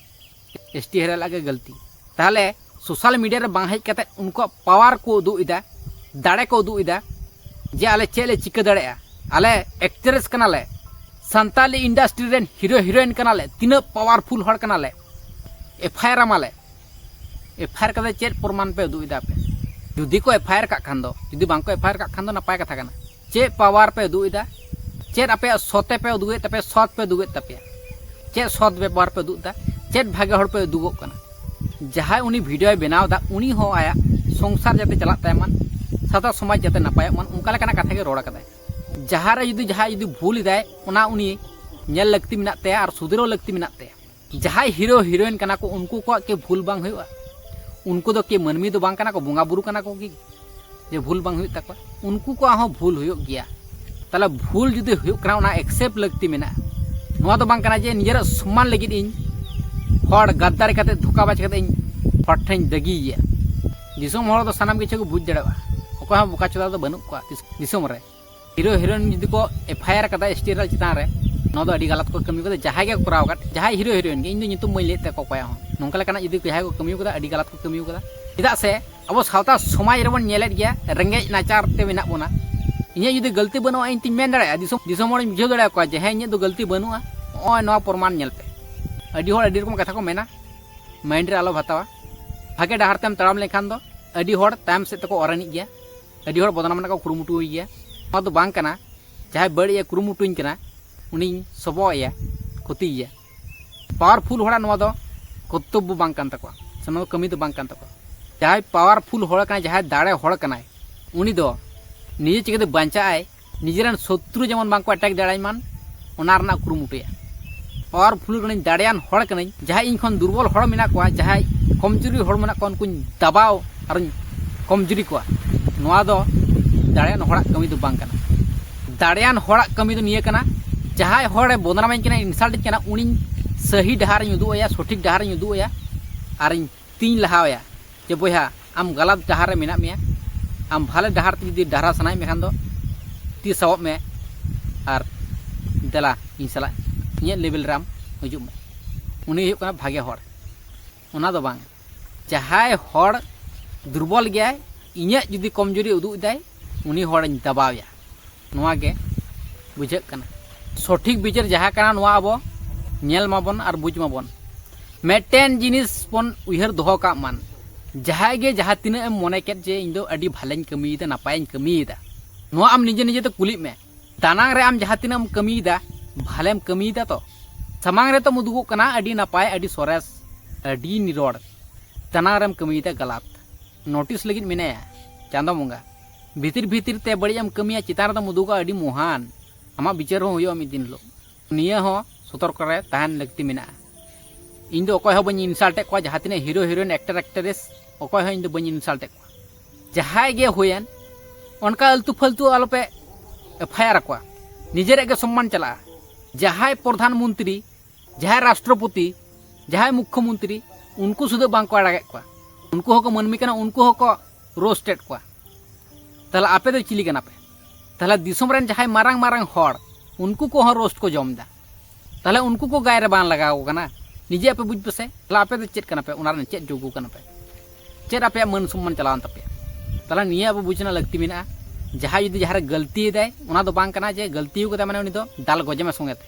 ᱮᱥ ᱴᱤ ᱦᱮᱨᱮᱞᱟᱜ ᱜᱮ ᱜᱟᱹᱞᱛᱤ᱾ ᱛᱟᱦᱚᱞᱮ ᱥᱳᱥᱟᱞ ᱢᱤᱰᱤᱭᱟ ᱨᱮ ᱵᱟᱝ ᱦᱮᱡ ᱠᱟᱛᱮ ᱩᱱᱠᱩᱣᱟᱜ ᱯᱟᱣᱟᱨ ᱠᱚ ᱩᱫᱩᱜ ᱮᱫᱟ, ᱫᱟᱲᱮ ᱠᱚ ᱩᱫᱩᱜ ᱮᱫᱟ ᱡᱮ ᱟᱞᱮ ᱪᱮᱫ ᱞᱮ ᱪᱤᱠᱟᱹ ᱫᱟᱲᱮᱭᱟᱜᱼᱟ, ᱟᱞᱮ ᱮᱠᱴᱨᱮᱥ ᱠᱟᱱᱟᱞᱮ, ᱥᱟᱱᱛᱟᱞᱤ ᱤᱱᱰᱟᱥᱴᱨᱤ ᱨᱮᱱ ᱦᱤᱨᱳ ᱦᱤᱨᱳᱭᱤᱱ ᱠᱟᱱᱟᱞᱮ, ᱛᱤᱱᱟᱹᱜ ᱯᱟᱣᱟᱨᱯᱷᱩᱞ ᱦᱚᱲ ᱠᱟᱱᱟᱞᱮ, F I R ᱟᱢᱟᱞᱮ᱾ F I ᱟᱨ ᱠᱟᱛᱮ ᱪᱮᱫ ᱯᱨᱚᱢᱟᱱ ᱯᱮ ᱩᱫᱩᱜ ᱮᱫᱟ ᱯᱮ? ᱡᱩᱫᱤ ᱠᱚ ᱮᱯᱷ ᱟᱭ ᱟᱨ ᱠᱟᱜ ᱠᱷᱟᱱ ᱫᱚ, ᱡᱩᱫᱤ ᱵᱟᱝ ᱠᱚ ᱮᱯᱷ ᱟᱭ ᱟᱨ ᱠᱟᱜ ᱠᱷᱟᱱ ᱫᱚ ᱱᱟᱯᱟᱭ ᱠᱟᱛᱷᱟ ᱠᱟᱱᱟ᱾ ᱪᱮᱫ ᱯᱟᱣᱟᱨ ᱯᱮ ᱩᱫᱩᱜ ᱮᱫᱟ? ᱪᱮᱫ ᱟᱯᱮᱭᱟᱜ ᱥᱚᱛᱮ ᱯᱮ ᱩᱫᱩᱜᱮᱫ ᱛᱟᱯᱮᱭᱟ, ᱥᱚᱛ ᱯᱮ ᱩᱫᱩᱜᱮᱫ ᱛᱟᱯᱮᱭᱟ? ᱪᱮᱫ ᱥᱚᱛ ᱵᱮᱵᱚᱦᱟᱨ ᱯᱮ ᱩᱫᱩᱜ ᱮᱫᱟ? ᱪᱮᱫ ᱵᱷᱟᱜᱮ ᱦᱚᱲ ᱯᱮ ᱩᱫᱩᱜᱚᱜ ᱠᱟᱱᱟ? ᱡᱟᱦᱟᱸᱭ ᱩᱱᱤ ᱵᱷᱤᱰᱤᱭᱳᱭ ᱵᱮᱱᱟᱣ ᱮᱫᱟ, ᱩᱱᱤ ᱦᱚᱸ ᱟᱭᱟᱜ ᱥᱚᱝᱥᱟᱨ ᱡᱟᱛᱮ ᱪᱟᱞᱟᱜ ᱛᱟᱭ ᱢᱟ, ᱥᱟᱶᱛᱟ ᱥᱚᱢᱟᱡᱽ ᱡᱟᱛᱮ ᱱᱟᱯᱟᱭᱚᱜ ᱢᱟ, ᱚᱱᱠᱟ ᱞᱮᱠᱟᱱᱟᱜ ᱠᱟᱛᱷᱟ ᱜᱮ ᱨᱚᱲ ᱟᱠᱟᱫᱟᱭ᱾ ᱡᱟᱦᱟᱸ ᱨᱮ ᱡᱩᱫᱤ ᱡᱟᱦᱟᱸᱭ ᱡᱩᱫᱤ ᱵᱷᱩᱞ ᱮᱫᱟᱭ, ᱚᱱᱟ ᱩᱱᱤ ᱧᱮᱞ ᱞᱟᱹᱠᱛᱤ ᱢᱮᱱᱟᱜ ᱛᱟᱭᱟ ᱟᱨ ᱥᱩᱫᱷᱨᱟᱹᱣ ᱞᱟᱹᱠᱛᱤ ᱢᱮᱱᱟᱜ ᱛᱟᱭᱟ᱾ ᱡᱟᱦᱟᱸᱭ ᱦᱤᱨᱳ ᱦᱤᱨᱳᱭᱤᱱ ᱠᱟᱱᱟ ᱠᱚ, ᱩᱱᱠᱩ ᱠᱚᱣᱟᱜ ᱠᱤ ᱵᱷᱩᱞ ᱵᱟᱝ ᱦᱩᱭᱩᱜᱼᱟ? ᱩᱱᱠᱩ ᱫᱚ ᱠᱤ ᱢᱟᱹᱱᱢᱤ ᱫᱚ ᱵᱟᱝ ᱠᱟᱱᱟ ᱠᱚ, ᱵᱚᱸᱜᱟ ᱵᱩᱨᱩ ᱠᱟᱱᱟ ᱠᱚ ᱠᱤ, ᱡᱮ ᱵᱷᱩᱞ ᱵᱟᱝ ᱦᱩᱭᱩᱜ ᱛᱟᱠᱚᱣᱟ? ᱩᱱᱠᱩ ᱠᱚᱣᱟᱜ ᱦᱚᱸ ᱵᱷᱩᱞ ᱦᱩᱭᱩᱜ ᱜᱮᱭᱟ᱾ ᱛᱟᱦᱚᱞᱮ ᱵᱷᱩᱞ ᱡᱩᱫᱤ ᱦᱩᱭᱩᱜ ᱠᱟᱱᱟ, ᱚᱱᱟ ᱮᱠᱥᱮᱯᱴ ᱞᱟᱹᱠᱛᱤ ᱢᱮᱱᱟᱜᱼᱟ᱾ ᱱᱚᱣᱟ ᱫᱚ ᱵᱟᱝ ᱠᱟᱱᱟ ᱡᱮ ᱱᱤᱡᱮᱨᱟᱜ ᱥᱚᱢᱢᱟᱱ ᱞᱟᱹᱜᱤᱫ ᱤᱧ ᱦᱚᱲ ᱜᱟᱫᱫᱟᱨᱤ ᱠᱟᱛᱮ, ᱫᱷᱳᱠᱟᱵᱟᱡᱽ ᱠᱟᱛᱮ ᱤᱧ ᱦᱚᱲ ᱴᱷᱮᱱ ᱫᱟᱹᱜᱤᱭᱮᱭᱟ᱾ ᱫᱤᱥᱚᱢ ᱦᱚᱲ ᱫᱚ ᱥᱟᱱᱟᱢ ᱠᱤᱪᱷᱩ ᱠᱚ ᱵᱩᱡᱽ ᱫᱟᱲᱮᱭᱟᱜᱼᱟ᱾ ᱚᱠᱚᱭ ᱦᱚᱸ ᱵᱚᱠᱟ ᱪᱚᱫᱟ ᱫᱚ ᱵᱟᱹᱱᱩᱜ ᱠᱚᱣᱟ ᱫᱤᱥ-, ᱫᱤᱥᱚᱢ ᱨᱮ᱾ ᱦᱤᱨᱳ ᱦᱤᱨᱳᱭᱤᱱ ᱡᱩᱫᱤ ᱠᱚ ᱮᱯᱷ ᱟᱭ ᱟᱨ ᱠᱟᱫᱟ ᱮᱥ ᱴᱤ ᱟᱨ ᱮᱞ ᱪᱮᱛᱟᱱ ᱨᱮ, ᱱᱚᱣᱟ ᱫᱚ ᱟᱹᱰᱤ ᱜᱟᱞᱟᱛ ᱠᱚ ᱠᱟᱹᱢᱤ ᱠᱟᱫᱟ᱾ ᱡᱟᱦᱟᱸᱭ ᱜᱮ ᱠᱚᱨᱟᱣ ᱟᱠᱟᱫ, ᱡᱟᱦᱟᱸᱭ ᱦᱤᱨᱳ ᱦᱤᱨᱳᱭᱤᱱ ᱜᱮ, ᱤᱧ ᱫᱚ ᱧᱩᱛᱩᱢ ᱵᱟᱹᱧ ᱞᱟᱹᱭᱮᱫ ᱛᱟᱠᱚᱣᱟ ᱚᱠᱚᱭᱟᱜ ᱦᱚᱸ, ᱱᱚᱝᱠᱟ ᱞᱮᱠᱟᱱᱟᱜ ᱡᱩᱫᱤ ᱡᱟᱦᱟᱸᱭ ᱠᱚ ᱠᱟᱹᱢᱤ ᱠᱟᱫᱟ, ᱟᱹᱰᱤ ᱜᱟᱞᱟᱛ ᱠᱚ ᱠᱟᱹᱢᱤ ᱠᱟᱫᱟ᱾ ᱪᱮᱫᱟᱜ ᱥᱮ ᱟᱵᱚ ᱥᱟᱶᱛᱟ ᱥᱚᱢᱟᱡᱽ ᱨᱮᱵᱚᱱ ᱧᱮᱞᱮᱫ ᱜᱮᱭᱟ, ᱨᱮᱸᱜᱮᱡ ᱱᱟᱪᱟᱨ ᱛᱮ ᱢᱮᱱᱟᱜ ᱵᱚᱱᱟ᱾ ᱤᱧᱟᱹᱜ ᱡᱩᱫᱤ ᱜᱟᱹᱞᱛᱤ ᱵᱟᱹᱱᱩᱜᱼᱟ, ᱤᱧ ᱛᱤᱧ ᱢᱮᱱ ᱫᱟᱲᱮᱭᱟᱜᱼᱟ, ᱫᱤᱥᱚᱢ, ᱫᱤᱥᱚᱢ ᱦᱚᱲᱤᱧ ᱵᱩᱡᱷᱟᱹᱣ ᱫᱟᱲᱮᱭᱟᱠᱚᱣᱟ ᱡᱮ ᱦᱮᱸ, ᱤᱧᱟᱹᱜ ᱫᱚ ᱜᱟᱹᱞᱛᱤ ᱵᱟᱹᱱᱩᱜᱼᱟ᱾ ᱱᱚᱜᱼᱚᱭ ᱱᱚᱣᱟ ᱯᱨᱚᱢᱟᱱ ᱧᱮᱞ ᱯᱮ᱾ ᱟᱹᱰᱤ ᱦᱚᱲ ᱟᱹᱰᱤ ᱨᱚᱠᱚᱢ ᱠᱟᱛᱷᱟ ᱠᱚ ᱢᱮᱱᱟ, ᱢᱟᱭᱤᱱᱰ ᱨᱮ ᱟᱞᱚ ᱦᱟᱛᱟᱣᱟ᱾ ᱵᱷᱟᱜᱮ ᱰᱟᱦᱟᱨ ᱛᱮᱢ ᱛᱟᱲᱟᱢ ᱞᱮᱱᱠᱷᱟᱱ ᱫᱚ ᱟᱹᱰᱤ ᱦᱚᱲ ᱛᱟᱭᱚᱢ ᱥᱮᱫ ᱛᱮᱠᱚ ᱚᱨ ᱟᱹᱱᱤᱡ ᱜᱮᱭᱟ, ᱟᱹᱰᱤ ᱦᱚᱲ ᱵᱚᱫᱱᱟᱢ ᱨᱮᱱᱟᱜ ᱠᱚ ᱠᱩᱨᱩᱢᱩᱴᱩᱭ ᱜᱮᱭᱟ᱾ ᱱᱚᱣᱟ ᱫᱚ ᱵᱟᱝ ᱠᱟᱱᱟ, ᱡᱟᱦᱟᱸᱭ ᱵᱟᱹᱲᱤᱡ ᱮ ᱠᱩᱨᱩᱢᱩᱴᱩᱧ ᱠᱟᱱᱟ, ᱩᱱᱤᱧ ᱥᱚᱵᱚᱜ ᱮᱭᱟ, ᱠᱷᱚᱛᱤᱭᱮᱭᱟ᱾ ᱯᱟᱣᱟᱨᱯᱷᱩᱞ ᱦᱚᱲᱟᱜ ᱱᱚᱣᱟ ᱫᱚ ᱠᱚᱨᱛᱚᱵᱵᱚ ᱵᱟᱝ ᱠᱟᱱ ᱛᱟᱠᱚᱣᱟ, ᱥᱮ ᱱᱚᱣᱟ ᱫᱚ ᱠᱟᱹᱢᱤ ᱫᱚ ᱵᱟᱝ ᱠᱟᱱ ᱛᱟᱠᱚᱣᱟ᱾ ᱡᱟᱦᱟᱸᱭ ᱯᱟᱣᱟᱨᱯᱷᱩᱞ ᱦᱚᱲ ᱠᱟᱱᱟᱭ, ᱡᱟᱦᱟᱸᱭ ᱫᱟᱲᱮ ᱦᱚᱲ ᱠᱟᱱᱟᱭ, ᱩᱱᱤ ᱫᱚ ᱱᱤᱡᱮ ᱪᱤᱠᱟᱹᱛᱮ ᱵᱟᱧᱪᱟᱜ ᱟᱭ, ᱱᱤᱡᱮᱨᱮᱱ ᱥᱚᱛᱨᱩ ᱡᱮᱢᱚᱱ ᱵᱟᱝᱠᱚ ᱮᱴᱮᱠ ᱫᱟᱲᱮᱭᱟᱹᱧ ᱢᱟᱱ, ᱚᱱᱟ ᱨᱮᱱᱟᱜ ᱠᱩᱨᱩᱢᱩᱴᱩᱭᱟ᱾ ᱯᱟᱣᱟᱨᱯᱷᱩᱞ ᱠᱟᱹᱱᱟᱹᱧ, ᱫᱟᱲᱮᱭᱟᱱ ᱦᱚᱲ ᱠᱟᱹᱱᱟᱹᱧ, ᱡᱟᱦᱟᱸᱭ ᱤᱧ ᱠᱷᱚᱱ ᱫᱩᱨᱵᱚᱞ ᱦᱚᱲ ᱢᱮᱱᱟᱜ ᱠᱚᱣᱟ, ᱡᱟᱦᱟᱸᱭ ᱠᱚᱢᱡᱩᱨᱤ ᱦᱚᱲ ᱢᱮᱱᱟᱜ ᱠᱚᱣᱟ, ᱩᱱᱠᱩᱧ ᱫᱟᱵᱟᱣ ᱟᱨᱤᱧ ᱠᱚᱢᱡᱩᱨᱤ ᱠᱚᱣᱟ᱾ ᱱᱚᱣᱟ ᱫᱚ ᱫᱟᱲᱮᱭᱟᱱ ᱦᱚᱲᱟᱜ ᱠᱟᱹᱢᱤ ᱫᱚ ᱵᱟᱝ ᱠᱟᱱᱟ᱾ ᱫᱟᱲᱮᱭᱟᱱ ᱦᱚᱲᱟᱜ ᱠᱟᱹᱢᱤ ᱫᱚ ᱱᱤᱭᱟᱹ ᱠᱟᱱᱟ, ᱡᱟᱦᱟᱸᱭ ᱦᱚᱲᱮ ᱵᱚᱫᱱᱟᱢᱤᱧ ᱠᱟᱱᱟ, ᱤᱱᱥᱟᱞᱴᱤᱧ ᱠᱟᱱᱟ, ᱩᱱᱤᱧ ᱥᱟᱹᱦᱤ ᱰᱟᱦᱟᱨᱤᱧ ᱩᱫᱩᱜ ᱟᱭᱟ, ᱥᱚᱴᱷᱤᱠ ᱰᱟᱦᱟᱨᱤᱧ ᱩᱫᱩᱜ ᱟᱭᱟ ᱟᱨᱤᱧ ᱛᱤᱧ ᱞᱟᱦᱟᱣᱟᱭᱟ ᱡᱮ, "ᱵᱚᱭᱦᱟ, ᱟᱢ ᱜᱟᱞᱟᱛ ᱰᱟᱦᱟᱨ ᱨᱮ ᱢᱮᱱᱟᱜ ᱢᱮᱭᱟ, ᱟᱢ ᱵᱷᱟᱞᱮ ᱰᱟᱦᱟᱨ ᱛᱮ ᱡᱩᱫᱤ ᱰᱟᱦᱟᱨ ᱥᱟᱱᱟᱭᱮᱫ ᱢᱮᱠᱷᱟᱱ ᱫᱚ ᱛᱤ ᱥᱟᱵᱚᱜ ᱢᱮ ᱟᱨ ᱫᱮᱞᱟ ᱤᱧ ᱥᱟᱞᱟᱜ ᱤᱧᱟᱹᱜ ᱞᱮᱵᱮᱞ ᱨᱮ ᱟᱢ ᱦᱤᱡᱩᱜ ᱢᱮ᱾" ᱩᱱᱤ ᱦᱩᱭᱩᱜ ᱠᱟᱱᱟ ᱵᱷᱟᱜᱮ ᱦᱚᱲ, ᱚᱱᱟ ᱫᱚ ᱵᱟᱝ᱾ ᱡᱟᱦᱟᱸᱭ ᱦᱚᱲ ᱫᱩᱨᱵᱚᱞ ᱜᱮᱭᱟᱭ, ᱤᱧᱟᱹᱜ ᱡᱩᱫᱤ ᱠᱚᱢᱡᱩᱨᱤ ᱩᱫᱩᱜ ᱮᱫᱟᱭ, ᱩᱱᱤ ᱦᱚᱲᱤᱧ ᱫᱟᱵᱟᱣᱮᱭᱟ᱾ ᱱᱚᱣᱟ ᱜᱮ ᱵᱩᱡᱷᱟᱹᱜ ᱠᱟᱱᱟ᱾ ᱥᱚᱴᱷᱤᱠ ᱵᱤᱪᱟᱹᱨ ᱡᱟᱦᱟᱸ ᱠᱟᱱᱟ, ᱱᱚᱣᱟ ᱟᱵᱚ ᱧᱮᱞ ᱢᱟᱵᱚᱱ ᱟᱨ ᱵᱩᱡᱽ ᱢᱟᱵᱚᱱ᱾ ᱢᱤᱫᱴᱮᱱ ᱡᱤᱱᱤᱥ ᱵᱚᱱ ᱩᱭᱦᱟᱹᱨ ᱫᱚᱦᱚ ᱠᱟᱜ ᱢᱟᱱ, ᱡᱟᱦᱟᱸᱭ ᱜᱮ ᱡᱟᱦᱟᱸ ᱛᱤᱱᱟᱹᱜ ᱮᱢ ᱢᱚᱱᱮ ᱠᱮᱫ ᱡᱮ ᱤᱧ ᱫᱚ ᱟᱹᱰᱤ ᱵᱷᱟᱞᱮᱧ ᱠᱟᱹᱢᱤᱭᱮᱫᱟ, ᱱᱟᱯᱟᱭᱤᱧ ᱠᱟᱹᱢᱤᱭᱮᱫᱟ, ᱱᱚᱣᱟ ᱟᱢ ᱱᱤᱡᱮ ᱱᱤᱡᱮ ᱛᱮ ᱠᱩᱞᱤᱜ ᱢᱮ᱾ ᱫᱟᱱᱟᱝ ᱨᱮ ᱟᱢ ᱡᱟᱦᱟᱸ ᱛᱤᱱᱟᱹᱜ ᱮᱢ ᱠᱟᱹᱢᱤᱭᱮᱫᱟ, ᱵᱷᱟᱞᱮᱢ ᱠᱟᱹᱢᱤᱭᱮᱫᱟ ᱛᱚ? ᱥᱟᱢᱟᱝ ᱨᱮ ᱛᱚᱢ ᱩᱫᱩᱜᱚᱜ ᱠᱟᱱᱟ ᱟᱹᱰᱤ ᱱᱟᱯᱟᱭ, ᱟᱹᱰᱤ ᱥᱚᱨᱮᱥ, ᱟᱹᱰᱤ ᱱᱤᱨᱚᱲ᱾ ᱫᱟᱱᱟᱝ ᱨᱮᱢ ᱠᱟᱹᱢᱤᱭᱮᱫᱟ ᱜᱟᱞᱟᱛ᱾ ᱱᱳᱴᱤᱥ ᱞᱟᱹᱜᱤᱫ ᱢᱮᱱᱟᱭᱟ ᱪᱟᱸᱫᱚ ᱵᱚᱸᱜᱟ᱾ ᱵᱷᱤᱛᱤᱨ ᱵᱷᱤᱛᱤᱨ ᱛᱮ ᱵᱟᱹᱲᱤᱡ ᱮᱢ ᱠᱟᱹᱢᱤᱭᱟ, ᱪᱮᱛᱟᱱ ᱨᱮᱫᱚᱢ ᱩᱫᱩᱜᱟ ᱟᱹᱰᱤ ᱢᱚᱦᱟᱱ᱾ ᱟᱢᱟᱜ ᱵᱤᱪᱟᱹᱨ ᱦᱚᱸ ᱦᱩᱭᱩᱜᱼᱟ ᱢᱤᱫ ᱫᱤᱱ ᱦᱤᱞᱳᱜ᱾ ᱱᱤᱭᱟᱹ ᱦᱚᱸ ᱥᱚᱛᱚᱨᱠᱚ ᱨᱮ ᱛᱟᱦᱮᱱ ᱞᱟᱹᱠᱛᱤ ᱢᱮᱱᱟᱜᱼᱟ᱾ ᱤᱧ ᱫᱚ ᱚᱠᱚᱭ ᱦᱚᱸ ᱵᱟᱹᱧ ᱤᱱᱥᱟᱞᱴ ᱮᱫ ᱠᱚᱣᱟ, ᱡᱟᱦᱟᱸ ᱛᱤᱱᱟᱹᱜ ᱦᱤᱨᱳ ᱦᱤᱨᱳᱭᱤᱱ, ᱮᱠᱴᱟᱨ ᱮᱠᱴᱨᱮᱥ, ᱚᱠᱚᱭ ᱦᱚᱸ ᱤᱧ ᱫᱚ ᱵᱟᱹᱧ ᱤᱱᱥᱟᱞᱴ ᱮᱫ ᱠᱚᱣᱟ᱾ ᱡᱟᱦᱟᱸᱭ ᱜᱮ ᱦᱩᱭᱮᱱ, ᱚᱱᱠᱟ ᱟᱹᱞᱛᱩ ᱯᱷᱟᱹᱞᱛᱩ ᱟᱞᱚᱯᱮ ᱮᱯᱷ ᱟᱭ ᱟᱨ ᱟᱠᱚᱣᱟ᱾ ᱱᱤᱡᱮᱨᱟᱜ ᱜᱮ ᱥᱚᱢᱢᱟᱱ ᱪᱟᱞᱟᱜᱼᱟ᱾ ᱡᱟᱦᱟᱸᱭ ᱯᱨᱚᱫᱷᱟᱱ ᱢᱚᱱᱛᱨᱤ, ᱡᱟᱦᱟᱸᱭ ᱨᱟᱥᱴᱨᱚᱯᱚᱛᱤ, ᱡᱟᱦᱟᱸᱭ ᱢᱩᱠᱠᱷᱚ ᱢᱚᱱᱛᱨᱤ, ᱩᱱᱠᱩ ᱥᱩᱫᱷᱟᱹ ᱵᱟᱝ ᱠᱚ ᱟᱲᱟᱜᱮᱫ ᱠᱚᱣᱟ᱾ ᱩᱱᱠᱩ ᱦᱚᱸᱠᱚ ᱢᱟᱹᱱᱢᱤ ᱠᱟᱱᱟ, ᱩᱱᱠᱩ ᱦᱚᱸᱠᱚ ᱨᱳᱥᱴ ᱮᱫ ᱠᱚᱣᱟ᱾ ᱛᱟᱦᱚᱞᱮ ᱟᱯᱮ ᱫᱚ ᱪᱤᱞᱤ ᱠᱟᱱᱟ ᱯᱮ? ᱛᱟᱦᱚᱞᱮ ᱫᱤᱥᱚᱢ ᱨᱮᱱ ᱡᱟᱦᱟᱸᱭ ᱢᱟᱨᱟᱝ ᱢᱟᱨᱟᱝ ᱦᱚᱲ, ᱩᱱᱠᱩ ᱠᱚᱦᱚᱸ ᱨᱳᱥᱴ ᱠᱚ ᱡᱚᱢ ᱮᱫᱟ᱾ ᱛᱟᱦᱚᱞᱮ ᱩᱱᱠᱩ ᱠᱚ ᱜᱟᱭ ᱨᱮ ᱵᱟᱝ ᱞᱟᱜᱟᱣ ᱟᱠᱚ ᱠᱟᱱᱟ᱾ ᱱᱤᱡᱮ ᱟᱯᱮ ᱵᱩᱡᱽ ᱯᱮᱥᱮ, ᱛᱟᱦᱚᱞᱮ ᱟᱯᱮ ᱫᱚ ᱪᱮᱫ ᱠᱟᱱᱟ ᱯᱮ? ᱚᱱᱟ ᱨᱮᱱ ᱪᱮᱫ ᱡᱳᱜᱽᱜᱚ ᱠᱟᱱᱟ ᱯᱮ? ᱪᱮᱫ ᱟᱯᱮᱭᱟᱜ ᱢᱟᱹᱱ ᱥᱚᱢᱢᱟᱱ ᱪᱟᱞᱟᱣᱮᱱ ᱛᱟᱯᱮᱭᱟ? ᱛᱟᱦᱚᱞᱮ ᱱᱤᱭᱟᱹ ᱟᱵᱚ ᱵᱩᱡᱽ ᱨᱮᱱᱟᱜ ᱞᱟᱹᱠᱛᱤ ᱢᱮᱱᱟᱜᱼᱟ᱾ ᱡᱟᱦᱟᱸᱭ ᱡᱩᱫᱤ ᱡᱟᱦᱟᱸ ᱨᱮ ᱜᱟᱹᱞᱛᱤᱭᱮᱫᱟᱭ, ᱚᱱᱟ ᱫᱚ ᱵᱟᱝ ᱠᱟᱱᱟ ᱡᱮ ᱜᱟᱹᱞᱛᱤ ᱟᱠᱟᱫᱟᱭ ᱢᱟᱱᱮ ᱩᱱᱤ ᱫᱚ ᱫᱟᱞ ᱜᱚᱡᱮ ᱢᱮ ᱥᱚᱸᱜᱮ ᱛᱮ᱾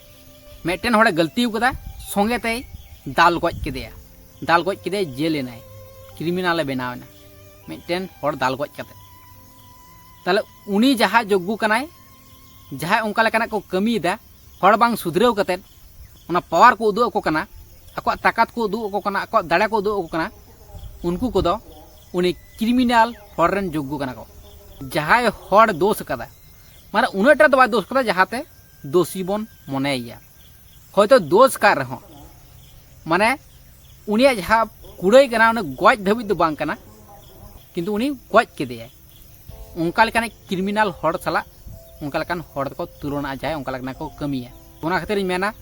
ᱢᱤᱫᱴᱮᱱ ᱦᱚᱲᱮ ᱜᱟᱹᱞᱛᱤ ᱟᱠᱟᱫᱟ, ᱥᱚᱸᱜᱮ ᱛᱮᱭ ᱫᱟᱞ ᱜᱚᱡ ᱠᱮᱫᱮᱭᱟ, ᱫᱟᱞ ᱜᱚᱡ ᱠᱮᱫᱮᱭᱟ, ᱡᱮᱞ ᱮᱱᱟᱭ, ᱠᱨᱤᱢᱤᱱᱟᱞᱮ ᱵᱮᱱᱟᱣ ᱮᱱᱟ ᱢᱤᱫᱴᱮᱱ ᱦᱚᱲ ᱫᱟᱞ ᱜᱚᱡ ᱠᱟᱛᱮ᱾ ᱛᱟᱦᱚᱞᱮ ᱩᱱᱤ ᱡᱟᱦᱟᱸ ᱡᱳᱜᱽᱜᱚ ᱠᱟᱱᱟᱭ, ᱡᱟᱦᱟᱸᱭ ᱚᱱᱠᱟ ᱞᱮᱠᱟᱱᱟᱜ ᱠᱚ ᱠᱟᱹᱢᱤᱭᱮᱫᱟ, ᱦᱚᱲ ᱵᱟᱝ ᱥᱩᱫᱷᱨᱟᱹᱣ ᱠᱟᱛᱮ ᱚᱱᱟ ᱯᱟᱣᱟᱨ ᱠᱚ ᱩᱫᱩᱜ ᱟᱠᱚ ᱠᱟᱱᱟ, ᱟᱠᱚᱣᱟᱜ ᱛᱟᱠᱟᱛ ᱠᱚ ᱩᱫᱩᱜ ᱟᱠᱚ ᱠᱟᱱᱟ, ᱟᱠᱚᱣᱟᱜ ᱫᱟᱲᱮ ᱠᱚ ᱩᱫᱩᱜ ᱟᱠᱚ ᱠᱟᱱᱟ, ᱩᱱᱠᱩ ᱠᱚᱫᱚ ᱩᱱᱤ ᱠᱨᱤᱢᱤᱱᱟᱞ ᱦᱚᱲ ᱨᱮᱱ ᱡᱳᱜᱽᱜᱚ ᱠᱟᱱᱟ ᱠᱚ᱾ ᱡᱟᱦᱟᱸᱭ ᱦᱚᱲ ᱫᱳᱥ ᱟᱠᱟᱫᱟ, ᱢᱟᱱᱮ ᱩᱱᱟᱹᱜ ᱴᱟ ᱫᱚ ᱵᱟᱭ ᱫᱳᱥ ᱟᱠᱟᱫᱟ ᱡᱟᱦᱟᱸᱛᱮ ᱫᱳᱥᱤ ᱵᱚᱱ ᱢᱚᱱᱮᱭᱮᱭᱟ᱾ ᱦᱚᱭᱛᱳ ᱫᱳᱥ ᱠᱟᱜ ᱨᱮᱦᱚᱸ, ᱢᱟᱱᱮ ᱩᱱᱤᱭᱟᱜ ᱡᱟᱦᱟᱸ ᱠᱩᱲᱟᱹᱭ ᱠᱟᱱᱟ, ᱩᱱᱤ ᱜᱚᱡ ᱫᱷᱟᱹᱵᱤᱡ ᱫᱚ ᱵᱟᱝ ᱠᱟᱱᱟ, ᱠᱤᱱᱛᱩ ᱩᱱᱤ ᱜᱚᱡ ᱠᱮᱫᱮᱭᱟᱭ᱾ ᱚᱱᱠᱟ ᱞᱮᱠᱟᱱᱤᱡ ᱠᱨᱤᱢᱤᱱᱟᱞ ᱦᱚᱲ ᱥᱟᱞᱟᱜ ᱚᱱᱠᱟ ᱞᱮᱠᱟᱱ ᱦᱚᱲ ᱫᱚᱠᱚ ᱛᱩᱞᱚᱱᱟᱜᱼᱟ, ᱡᱟᱦᱟᱸᱭ ᱚᱱᱠᱟ ᱞᱮᱠᱟᱱᱟᱜ ᱠᱚ ᱠᱟᱹᱢᱤᱭᱟ᱾ ᱚᱱᱟ ᱠᱷᱟᱹᱛᱤᱨᱤᱧ ᱢᱮᱱᱟ,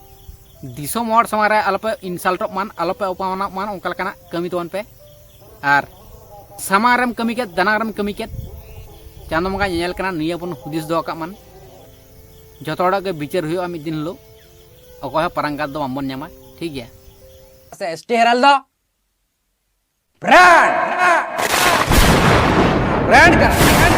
ᱫᱤᱥᱚᱢ ᱦᱚᱲ ᱥᱟᱢᱟᱝ ᱨᱮ ᱟᱞᱚᱯᱮ ᱤᱱᱥᱟᱞᱴᱚᱜ ᱢᱟᱱ, ᱟᱞᱚᱯᱮ ᱚᱯᱚᱢᱟᱱᱚᱜ ᱢᱟᱱ, ᱚᱱᱠᱟ ᱞᱮᱠᱟᱱᱟᱜ ᱠᱟᱹᱢᱤ ᱛᱟᱵᱚᱱ ᱯᱮ᱾ ᱟᱨ ᱥᱟᱢᱟᱝ ᱨᱮᱢ ᱠᱟᱹᱢᱤ ᱠᱮᱫ, ᱫᱟᱱᱟᱝ ᱨᱮᱢ ᱠᱟᱹᱢᱤ ᱠᱮᱫ, ᱪᱟᱸᱫᱚ ᱵᱚᱸᱜᱟ ᱧᱮᱧᱮᱞ ᱠᱟᱱᱟ, ᱱᱤᱭᱟᱹ ᱵᱚᱱ ᱦᱩᱫᱤᱥ ᱫᱚᱦᱚ ᱠᱟᱜ ᱢᱟᱱ᱾ ᱡᱚᱛᱚ ᱦᱚᱲᱟᱜ ᱜᱮ ᱵᱤᱪᱟᱹᱨ ᱦᱩᱭᱩᱜᱼᱟ ᱢᱤᱫ ᱫᱤᱱ ᱦᱤᱞᱳᱜ, ᱚᱠᱚᱭ ᱦᱚᱸ ᱯᱟᱨᱟᱝᱜᱟᱛ ᱫᱚ ᱵᱟᱝᱵᱚᱱ ᱧᱟᱢᱟ, ᱴᱷᱤᱠ ᱜᱮᱭᱟ? ᱥᱮ ᱮᱥ ᱴᱤ ᱦᱮᱨᱟᱞ ᱫᱚ ᱵᱨᱟᱱᱰ᱾ ᱵᱨᱟᱱᱰ ᱠᱟᱱᱟ᱾